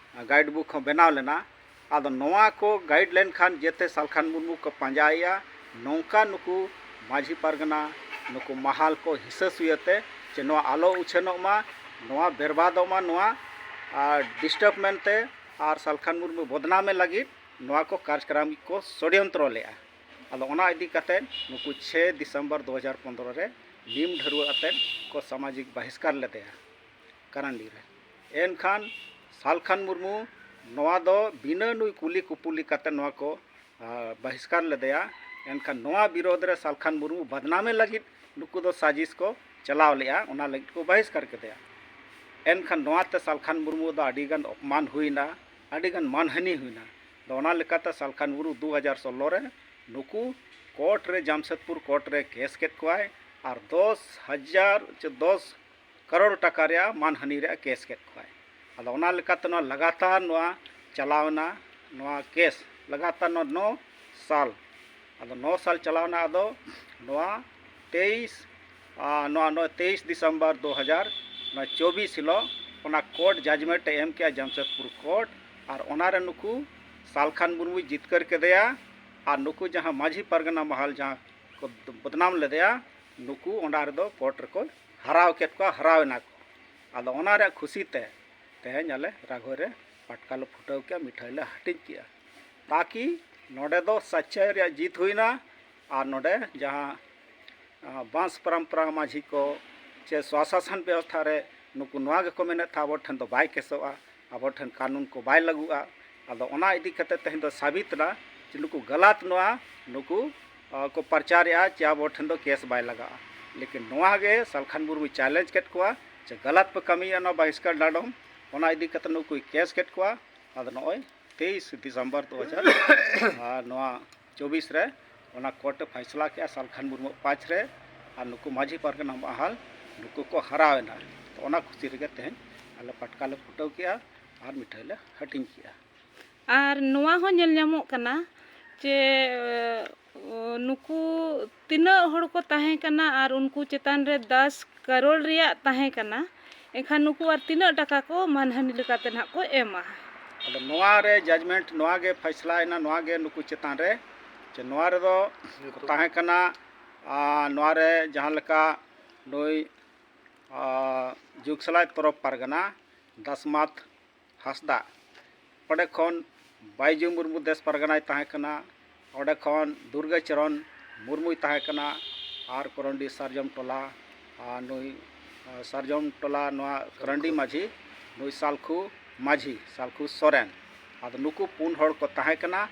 guide book ᱦᱚᱸ ᱵᱮᱱᱟᱣ ᱞᱮᱱᱟ᱾ ᱟᱫᱚ ᱱᱚᱣᱟ ᱠᱚ guide ᱞᱮᱱᱠᱷᱟᱱ ᱡᱮᱛᱮ ᱥᱟᱞᱠᱷᱟᱱ ᱢᱩᱨᱢᱩ ᱠᱚ ᱯᱟᱸᱡᱟᱭᱮᱭᱟ, ᱱᱚᱝᱠᱟ ᱱᱩᱠᱩ ᱢᱟᱹᱡᱷᱤ ᱯᱟᱨᱜᱟᱱᱟ, ᱱᱩᱠᱩ ᱢᱟᱦᱟᱞ ᱠᱚ ᱦᱤᱥᱟᱹ ᱥᱩᱭᱟᱹ ᱛᱮ ᱡᱮ ᱱᱚᱣᱟ ᱟᱞᱚ ᱩᱪᱷᱟᱹᱱᱚᱜ ᱢᱟ, ᱱᱚᱣᱟ ᱵᱮᱨᱵᱟᱫᱚᱜ ᱢᱟ, ᱱᱚᱣᱟ, ᱟᱨ, disturb ᱢᱮᱱᱛᱮ ᱟᱨ ᱥᱟᱞᱠᱷᱟᱱ ᱢᱩᱨᱢᱩ ᱵᱚᱫᱱᱟᱢᱮ ᱞᱟᱹᱜᱤᱫ ᱱᱚᱣᱟ ᱠᱚ ᱠᱟᱨᱡᱚᱠᱨᱚᱢ ᱠᱚ ᱥᱚᱰᱭᱚᱱᱛᱨᱚ ᱞᱮᱜᱼᱟ᱾ ᱟᱫᱚ ᱚᱱᱟ ᱤᱫᱤ ᱠᱟᱛᱮ ᱱᱩᱠᱩ ᱪᱷᱮᱭ ᱰᱤᱥᱮᱢᱵᱚᱨ ᱫᱩ ᱦᱟᱡᱟᱨ ᱯᱚᱱᱫᱽᱨᱚ ᱨᱮ ᱱᱤᱢ ᱰᱷᱟᱹᱨᱣᱟᱹᱜ ᱟᱛᱮ ᱠᱚ ᱥᱟᱢᱟᱡᱤᱠ ᱵᱟᱦᱤᱥᱠᱟᱨ ᱞᱮᱫᱮᱭᱟ ᱠᱟᱨᱟᱱᱰᱤ ᱨᱮ᱾ ᱮᱱᱠᱷᱟᱱ ᱥᱟᱞᱠᱷᱟᱱ ᱢᱩᱨᱢᱩ ᱱᱚᱣᱟ ᱫᱚ ᱵᱤᱱᱟᱹ ᱱᱩᱭ ᱠᱩᱞᱤ ᱠᱩᱯᱩᱞᱤ ᱠᱟᱛᱮ ᱱᱚᱣᱟ ᱠᱚ, ᱟ, ᱵᱟᱦᱤᱥᱠᱟᱨ ᱞᱮᱫᱮᱭᱟ᱾ ᱮᱱᱠᱷᱟᱱ ᱱᱚᱣᱟ ᱵᱤᱨᱳᱫᱷ ᱨᱮ ᱥᱟᱞᱠᱷᱟᱱ ᱢᱩᱨᱢᱩ ᱵᱟᱫᱱᱟᱢᱮ ᱞᱟᱹᱜᱤᱫ ᱱᱩᱠᱩ ᱫᱚ ᱥᱟᱡᱤᱥ ᱠᱚ ᱪᱟᱞᱟᱣ ᱞᱮᱫᱼᱟ, ᱚᱱᱟ ᱞᱟᱹᱜᱤᱫ ᱠᱚ ᱵᱟᱦᱤᱥᱠᱟᱨ ᱠᱮᱫᱮᱭᱟ᱾ ᱮᱱᱠᱷᱟᱱ ᱱᱚᱣᱟᱛᱮ ᱥᱟᱞᱠᱷᱟᱱ ᱢᱩᱨᱢᱩ ᱫᱚ ᱟᱹᱰᱤᱜᱟᱱ ᱚᱯᱢᱟᱱ ᱦᱩᱭᱱᱟ, ᱟᱹᱰᱤᱜᱟᱱ ᱢᱟᱱᱦᱟᱹᱱᱤ ᱦᱩᱭᱱᱟ᱾ ᱟᱫᱚ ᱚᱱᱟ ᱞᱮᱠᱟᱛᱮ ᱥᱟᱞᱠᱷᱟᱱ ᱢᱩᱨᱢᱩ ᱫᱩ ᱦᱟᱡᱟᱨ ᱥᱳᱞᱞᱳ ᱨᱮ ᱱᱩᱠᱩ ᱠᱳᱨᱴ ᱨᱮ, ᱡᱟᱢᱥᱮᱫᱽᱯᱩᱨ ᱠᱳᱨᱴ ᱨᱮ ᱠᱮᱥ ᱠᱮᱫ ᱠᱚᱣᱟᱭ ᱟᱨ ᱫᱚᱥ ᱦᱟᱡᱟᱨ ᱪᱮ ᱫᱚᱥ ᱠᱟᱨᱳᱲ ᱴᱟᱠᱟ ᱨᱮᱭᱟᱜ ᱢᱟᱱᱦᱟᱹᱱᱤ ᱨᱮᱭᱟᱜ ᱠᱮᱥ ᱠᱮᱫ ᱠᱚᱣᱟᱭ᱾ ᱟᱫᱚ ᱚᱱᱟ ᱞᱮᱠᱟᱛᱮ ᱱᱚᱣᱟ ᱞᱟᱜᱟᱛᱟᱨ ᱱᱚᱣᱟ ᱪᱟᱞᱟᱣᱱᱟ, ᱱᱚᱣᱟ ᱠᱮᱥ ᱞᱟᱜᱟᱛᱟᱨ ᱱᱚᱣᱟ ᱱᱚ ᱥᱟᱞ, ᱟᱫᱚ ᱱᱚ ᱥᱟᱞ ᱪᱟᱞᱟᱣᱱᱟ᱾ ᱟᱫᱚ ᱱᱚᱣᱟ ᱛᱮᱭᱤᱥ, ᱟᱨ ᱱᱚᱣᱟ, ᱱᱚᱣᱟ ᱛᱮᱭᱤᱥ ᱰᱤᱥᱮᱢᱵᱚᱨ ᱫᱩ ᱦᱟᱡᱟᱨ ᱪᱚᱵᱵᱤᱥ ᱦᱤᱞᱳᱜ ᱚᱱᱟ ᱠᱳᱨᱴ ᱡᱟᱡᱽᱢᱮᱱᱴ ᱮ ᱮᱢ ᱠᱮᱜᱼᱟ, ᱡᱟᱢᱥᱮᱫᱽᱯᱩᱨ ᱠᱳᱨᱴ᱾ ᱟᱨ ᱚᱱᱟᱨᱮ ᱱᱩᱠᱩ ᱥᱟᱞᱠᱷᱟᱱ ᱢᱩᱨᱢᱩᱭ ᱡᱤᱛᱠᱟᱹᱨ ᱠᱮᱫᱮᱭᱟ᱾ ᱟᱨ ᱱᱩᱠᱩ ᱡᱟᱦᱟᱸ ᱢᱟᱹᱡᱷᱤ ᱯᱟᱨᱜᱟᱱᱟ ᱢᱟᱦᱟᱞ ᱡᱟᱦᱟᱸ ᱠᱚ ᱵᱚᱫᱱᱟᱢ ᱞᱮᱫᱮᱭᱟ, ᱱᱩᱠᱩ ᱚᱱᱟ ᱨᱮᱫᱚ ᱠᱳᱨᱴ ᱨᱮᱠᱚ ᱦᱟᱨᱟᱣ ᱠᱮᱫ ᱠᱚᱣᱟ, ᱦᱟᱨᱟᱣ ᱮᱱᱟ ᱠᱚ᱾ ᱟᱫᱚ ᱚᱱᱟ ᱨᱮᱭᱟᱜ ᱠᱷᱩᱥᱤ ᱛᱮ ᱛᱮᱦᱮᱧ ᱟᱞᱮ ᱨᱟᱜᱷᱚᱭ ᱨᱮ ᱯᱟᱴᱠᱟ ᱞᱮ ᱯᱷᱩᱴᱟᱹᱣ ᱠᱮᱜᱼᱟ, ᱢᱤᱴᱷᱟᱹᱭ ᱞᱮ ᱦᱟᱹᱴᱤᱧ ᱠᱮᱜᱼᱟ, ᱛᱟᱠᱤ ᱱᱚᱰᱮ ᱫᱚ ᱥᱟᱪᱪᱟᱭ ᱨᱮᱭᱟᱜ ᱡᱤᱛ ᱦᱩᱭᱱᱟ᱾ ᱟᱨ ᱱᱚᱰᱮ ᱡᱟᱦᱟᱸ, ᱟᱸ, ᱵᱟᱸᱥ ᱯᱟᱨᱟᱢᱯᱟᱨᱟ ᱢᱟᱹᱡᱷᱤ ᱠᱚ ᱪᱮ ᱥᱣᱟᱥᱟᱥᱚᱱ ᱵᱮᱵᱚᱥᱛᱷᱟ ᱨᱮ ᱱᱩᱠᱩ ᱱᱚᱣᱟ ᱜᱮᱠᱚ ᱢᱮᱱᱮᱫ ᱛᱟᱦᱮᱸ, ᱟᱵᱚ ᱴᱷᱮᱱ ᱫᱚ ᱵᱟᱭ ᱠᱮᱥᱚᱜᱼᱟ, ᱟᱵᱚ ᱴᱷᱮᱱ ᱠᱟᱹᱱᱩᱱ ᱠᱚ ᱵᱟᱭ ᱞᱟᱹᱜᱩᱜᱼᱟ᱾ ᱟᱫᱚ ᱚᱱᱟ ᱤᱫᱤ ᱠᱟᱛᱮ ᱛᱮᱦᱮᱧ ᱫᱚ ᱥᱟᱵᱤᱛ ᱮᱱᱟ ᱡᱮ ᱱᱩᱠᱩ ᱜᱟᱞᱟᱛ ᱱᱚᱣᱟ ᱱᱩᱠᱩ, ᱟᱸ, ᱠᱚ ᱯᱨᱚᱪᱟᱨᱮᱜᱼᱟ ᱪᱮ ᱟᱵᱚ ᱴᱷᱮᱱ ᱫᱚ ᱠᱮᱥ ᱵᱟᱭ ᱞᱟᱜᱟᱜᱼᱟ᱾ ᱞᱮᱠᱤᱱ ᱱᱚᱣᱟ ᱜᱮ ᱥᱟᱞᱠᱷᱟᱱ ᱢᱩᱨᱢᱩᱭ ᱪᱮᱞᱮᱧᱡᱽ ᱠᱮᱫ ᱠᱚᱣᱟ ᱪᱮ ᱜᱟᱞᱟᱛ ᱯᱮ ᱠᱟᱹᱢᱤᱭᱮᱜᱼᱟ ᱱᱚᱣᱟ ᱵᱟᱦᱤᱥᱠᱟᱨ ᱰᱟᱸᱰᱚᱢ, ᱚᱱᱟ ᱤᱫᱤ ᱠᱟᱛᱮ ᱱᱩᱠᱩᱭ ᱠᱮᱥ ᱠᱮᱫ ᱠᱚᱣᱟ᱾ ᱟᱫᱚ ᱱᱚᱜᱼᱚᱭ ᱛᱮᱭᱤᱥ ᱰᱤᱥᱮᱢᱵᱚᱨ ᱫᱩ ᱦᱟᱡᱟᱨ ᱟᱨ ᱱᱚᱣᱟ ᱪᱚᱵᱵᱤᱥ ᱨᱮ ᱚᱱᱟ ᱠᱳᱨᱴ ᱮ ᱯᱷᱟᱭᱥᱟᱞᱟ ᱠᱮᱜᱼᱟ ᱥᱟᱞᱠᱷᱟᱱ ᱢᱩᱨᱢᱩ ᱯᱟᱸᱪ ᱨᱮ, ᱟᱨ ᱱᱩᱠᱩ ᱢᱟᱹᱡᱷᱤ ᱯᱟᱨᱜᱟᱱᱟ ᱢᱟᱦᱟᱞ ᱱᱩᱠᱩ ᱠᱚ ᱦᱟᱨᱟᱣ ᱮᱱᱟ᱾ ᱛᱚ ᱚᱱᱟ ᱠᱷᱩᱥᱤ ᱨᱮᱜᱮ ᱛᱮᱦᱮᱧ ᱟᱞᱮ ᱯᱟᱴᱠᱟ ᱞᱮ ᱯᱷᱩᱴᱟᱹᱣ ᱠᱮᱜᱼᱟ ᱟᱨ ᱢᱤᱴᱷᱟᱹᱭ ᱞᱮ ᱦᱟᱹᱴᱤᱧ ᱠᱮᱜᱼᱟ᱾ ᱟᱨ ᱱᱚᱣᱟ ᱦᱚᱸ ᱧᱮᱞ ᱧᱟᱢᱚᱜ ᱠᱟᱱᱟ ᱡᱮ, ᱱᱩᱠᱩ ᱛᱤᱱᱟᱹᱜ ᱦᱚᱲ ᱠᱚ ᱛᱟᱦᱮᱸ ᱠᱟᱱᱟ ᱟᱨ ᱩᱱᱠᱩ ᱪᱮᱛᱟᱱ ᱨᱮ ᱫᱟᱥ ᱠᱟᱨᱳᱲ ᱨᱮᱭᱟᱜ ᱛᱟᱦᱮᱸ ᱠᱟᱱᱟ, ᱮᱱᱠᱷᱟᱱ ᱱᱩᱠᱩ ᱟᱨ ᱛᱤᱱᱟᱹᱜ ᱴᱟᱠᱟ ᱠᱚ ᱢᱟᱱᱦᱟᱹᱱᱤ ᱞᱮᱠᱟᱛᱮ ᱱᱟᱦᱟᱜ ᱠᱚ ᱮᱢᱟ? ᱟᱫᱚ ᱱᱚᱣᱟ ᱨᱮ ᱡᱟᱡᱽᱢᱮᱱᱴ ᱱᱚᱣᱟ ᱜᱮ ᱯᱷᱟᱭᱥᱞᱟ ᱮᱱᱟ, ᱱᱚᱣᱟ ᱜᱮ ᱱᱩᱠᱩ ᱪᱮᱛᱟᱱ ᱨᱮ, ᱡᱮ ᱱᱚᱣᱟ ᱨᱮᱫᱚ ᱠᱚ ᱛᱟᱦᱮᱸ ᱠᱟᱱᱟ, ᱟᱨ ᱱᱚᱣᱟ ᱨᱮ ᱡᱟᱦᱟᱸ ᱞᱮᱠᱟ ᱱᱩᱭ, ᱟᱨ, ᱡᱩᱜᱽᱥᱟᱞᱟᱭ ᱛᱚᱨᱚᱯ ᱯᱟᱨᱜᱟᱱᱟ ᱫᱟᱥᱢᱟᱛ ᱦᱟᱸᱥᱫᱟ, ᱚᱸᱰᱮ ᱠᱷᱚᱱ ᱵᱟᱭᱡᱩ ᱢᱩᱨᱢᱩ ᱫᱮᱥ ᱯᱟᱨᱜᱟᱱᱟᱭ ᱛᱟᱦᱮᱸ ᱠᱟᱱᱟ, ᱚᱸᱰᱮ ᱠᱷᱚᱱ ᱫᱩᱨᱜᱟᱹ ᱪᱚᱨᱚᱱ ᱢᱩᱨᱢᱩᱭ ᱛᱟᱦᱮᱸ ᱠᱟᱱᱟ, ᱟᱨ ᱠᱚᱨᱚᱱᱰᱤ ᱥᱟᱨᱡᱚᱢ ᱴᱚᱞᱟ, ᱟᱨ ᱱᱩᱭ, ᱟᱨ ᱥᱟᱨᱡᱚᱢ ᱴᱚᱞᱟ ᱱᱚᱣᱟ ᱠᱚᱨᱚᱱᱰᱤ ᱢᱟᱹᱡᱷᱤ ᱱᱩᱭ ᱥᱟᱞᱠᱷᱩ ᱢᱟᱹᱡᱷᱤ, ᱥᱟᱞᱠᱷᱩ ᱥᱚᱨᱮᱱ᱾ ᱟᱫᱚ ᱱᱩᱠᱩ ᱯᱩᱱ ᱦᱚᱲ ᱠᱚ ᱛᱟᱦᱮᱸ ᱠᱟᱱᱟ᱾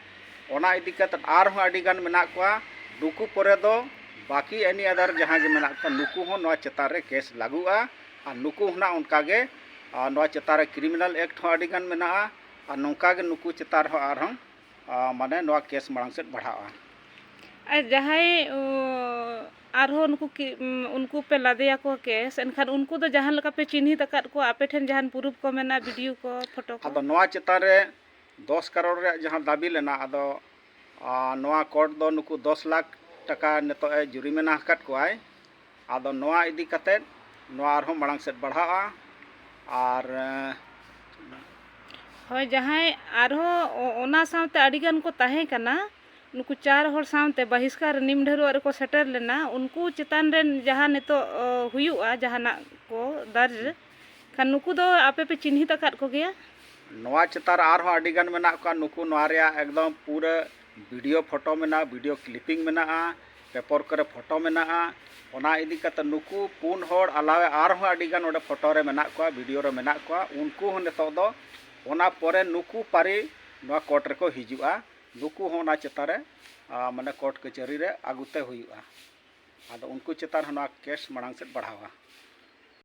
ᱚᱱᱟ ᱤᱫᱤ ᱠᱟᱛᱮ ᱟᱨᱦᱚᱸ ᱟᱹᱰᱤ ᱜᱟᱱ ᱢᱮᱱᱟᱜ ᱠᱚᱣᱟ᱾ ᱱᱩᱠᱩ ᱯᱚᱨᱮ ᱫᱚ ᱵᱟᱹᱠᱤ any other ᱡᱟᱦᱟᱸ ᱜᱮ ᱢᱮᱱᱟᱜ ᱠᱚᱣᱟ, ᱱᱩᱠᱩ ᱦᱚᱸ ᱱᱚᱣᱟ ᱪᱮᱛᱟᱱ ᱨᱮ ᱠᱮᱥ ᱞᱟᱹᱜᱩᱜᱼᱟ᱾ ᱟᱨ ᱱᱩᱠᱩ ᱦᱚᱸ ᱱᱟᱜ ᱚᱱᱠᱟ ᱜᱮ, ᱟᱨ ᱱᱚᱣᱟ ᱪᱮᱛᱟᱱ ᱨᱮ ᱠᱨᱤᱢᱤᱱᱟᱞ ᱮᱠᱴ ᱦᱚᱸ ᱟᱹᱰᱤ ᱜᱟᱱ ᱢᱮᱱᱟᱜᱼᱟ᱾ ᱟᱨ ᱱᱚᱝᱠᱟ ᱜᱮ ᱱᱩᱠᱩ ᱪᱮᱛᱟᱱ ᱨᱮᱦᱚᱸ ᱟᱨᱦᱚᱸ, ᱟᱨ, ᱢᱟᱱᱮ ᱱᱚᱣᱟ ᱠᱮᱥ ᱢᱟᱲᱟᱝ ᱥᱮᱫ ᱵᱟᱲᱦᱟᱜᱼᱟ᱾ ᱟᱨ ᱡᱟᱦᱟᱸᱭ, ᱚ, ᱟᱨᱦᱚᱸ ᱱᱩᱠᱩ ᱠᱤ-, ᱩᱢ, ᱩᱱᱠᱩ ᱯᱮ ᱞᱟᱫᱮᱭᱟᱠᱚ ᱠᱮᱥ, ᱮᱱᱠᱷᱟᱱ ᱩᱱᱠᱩ ᱫᱚ ᱡᱟᱦᱟᱸ ᱞᱮᱠᱟ ᱯᱮ ᱪᱤᱱᱦᱤᱛ ᱟᱠᱟᱫ ᱠᱚᱣᱟ, ᱟᱯᱮ ᱴᱷᱮᱱ ᱡᱟᱦᱟᱱ ᱯᱨᱩᱯᱷ ᱠᱚ ᱢᱮᱱᱟᱜᱼᱟ, ᱵᱷᱤᱰᱤᱭᱳ ᱠᱚ, ᱯᱷᱳᱴᱳ ᱠᱚ? ᱟᱫᱚ ᱱᱚᱣᱟ ᱪᱮᱛᱟᱱ ᱨᱮ ᱫᱚᱥ ᱠᱟᱨᱳᱲ ᱨᱮᱭᱟᱜ ᱡᱟᱦᱟᱸ ᱫᱟᱹᱵᱤ ᱞᱮᱱᱟ, ᱟᱫᱚ, ᱟᱨ, ᱱᱚᱣᱟ ᱠᱳᱨᱴ ᱫᱚ ᱱᱩᱠᱩ ᱫᱚᱥ ᱞᱟᱠᱷ ᱴᱟᱠᱟ ᱱᱤᱛᱚᱜ ᱮ ᱡᱩᱨᱤᱢᱟᱱᱟ ᱟᱠᱟᱫ ᱠᱚᱣᱟᱭ᱾ ᱟᱫᱚ ᱱᱚᱣᱟ ᱤᱫᱤ ᱠᱟᱛᱮᱫ ᱱᱚᱣᱟ ᱟᱨᱦᱚᱸ ᱢᱟᱲᱟᱝ ᱥᱮᱫ ᱵᱟᱲᱦᱟᱜᱼᱟ᱾ ᱟᱨ, ᱮᱸ, ᱦᱳᱭ, ᱡᱟᱦᱟᱸᱭ ᱟᱨᱦᱚᱸ ᱚ-, ᱚᱱᱟ ᱥᱟᱶᱛᱮ ᱟᱹᱰᱤᱜᱟᱱ ᱠᱚ ᱛᱟᱦᱮᱸ ᱠᱟᱱᱟ, ᱱᱩᱠᱩ ᱪᱟᱨ ᱦᱚᱲ ᱥᱟᱶᱛᱮ ᱵᱟᱦᱤᱥᱠᱟᱨ ᱱᱤᱢ ᱰᱷᱟᱹᱨᱣᱟᱹᱜ ᱨᱮᱠᱚ ᱥᱮᱴᱮᱨ ᱞᱮᱱᱟ, ᱩᱱᱠᱩ ᱪᱮᱛᱟᱱ ᱨᱮᱱ ᱡᱟᱦᱟᱸ ᱱᱤᱛᱚᱜ, ᱚ, ᱦᱩᱭᱩᱜᱼᱟ, ᱡᱟᱦᱟᱱᱟᱜ ᱠᱚ ᱫᱟᱨᱡᱽ, ᱠᱷᱟᱱ ᱱᱩᱠᱩ ᱫᱚ ᱟᱯᱮ ᱯᱮ ᱪᱤᱱᱦᱤᱛ ᱟᱠᱟᱫ ᱠᱚᱜᱮᱭᱟ? ᱱᱚᱣᱟ ᱪᱮᱛᱟᱱ ᱨᱮ ᱟᱨᱦᱚᱸ ᱟᱹᱰᱤᱜᱟᱱ ᱢᱮᱱᱟᱜ ᱠᱚᱣᱟ᱾ ᱱᱩᱠᱩ ᱱᱚᱣᱟ ᱨᱮᱭᱟᱜ ᱮᱠᱫᱚᱢ ᱯᱩᱨᱟᱹ ᱵᱷᱤᱰᱤᱭᱳ ᱯᱷᱳᱴᱳ ᱢᱮᱱᱟᱜᱼᱟ, ᱵᱷᱤᱰᱤᱭᱳ ᱠᱞᱤᱯᱤᱝ ᱢᱮᱱᱟᱜᱼᱟ, ᱯᱮᱯᱚᱨ ᱠᱚᱨᱮ ᱯᱷᱳᱴᱳ ᱢᱮᱱᱟᱜᱼᱟ᱾ ᱚᱱᱟ ᱤᱫᱤ ᱠᱟᱛᱮ ᱱᱩᱠᱩ ᱯᱩᱱ ᱦᱚᱲ ᱟᱞᱟᱣᱮ ᱟᱨᱦᱚᱸ ᱟᱹᱰᱤᱜᱟᱱ ᱚᱸᱰᱮ ᱯᱷᱳᱴᱳ ᱨᱮ ᱢᱮᱱᱟᱜ ᱠᱚᱣᱟ, ᱵᱷᱤᱰᱤᱭᱳ ᱨᱮ ᱢᱮᱱᱟᱜ ᱠᱚᱣᱟ᱾ ᱩᱱᱠᱩ ᱦᱚᱸ ᱱᱤᱛᱚᱜ ᱫᱚ ᱚᱱᱟ ᱯᱚᱨᱮ ᱱᱩᱠᱩ ᱯᱟᱹᱨᱤ ᱱᱚᱣᱟ ᱠᱳᱨᱴ ᱨᱮᱠᱚ ᱦᱤᱡᱩᱜᱼᱟ᱾ ᱱᱩᱠᱩ ᱦᱚᱸ ᱚᱱᱟ ᱪᱮᱛᱟᱱ ᱨᱮ, ᱟ, ᱢᱟᱱᱮ ᱠᱳᱨᱴ ᱠᱟᱹᱪᱷᱟᱹᱨᱤ ᱨᱮ ᱟᱹᱜᱩᱛᱮ ᱦᱩᱭᱩᱜᱼᱟ᱾ ᱟᱫᱚ ᱩᱱᱠᱩ ᱪᱮᱛᱟᱱ ᱦᱚᱸ ᱱᱚᱣᱟ ᱠᱮᱥ ᱢᱟᱲᱟᱝ ᱥᱮᱫ ᱵᱟᱲᱦᱟᱣᱟ᱾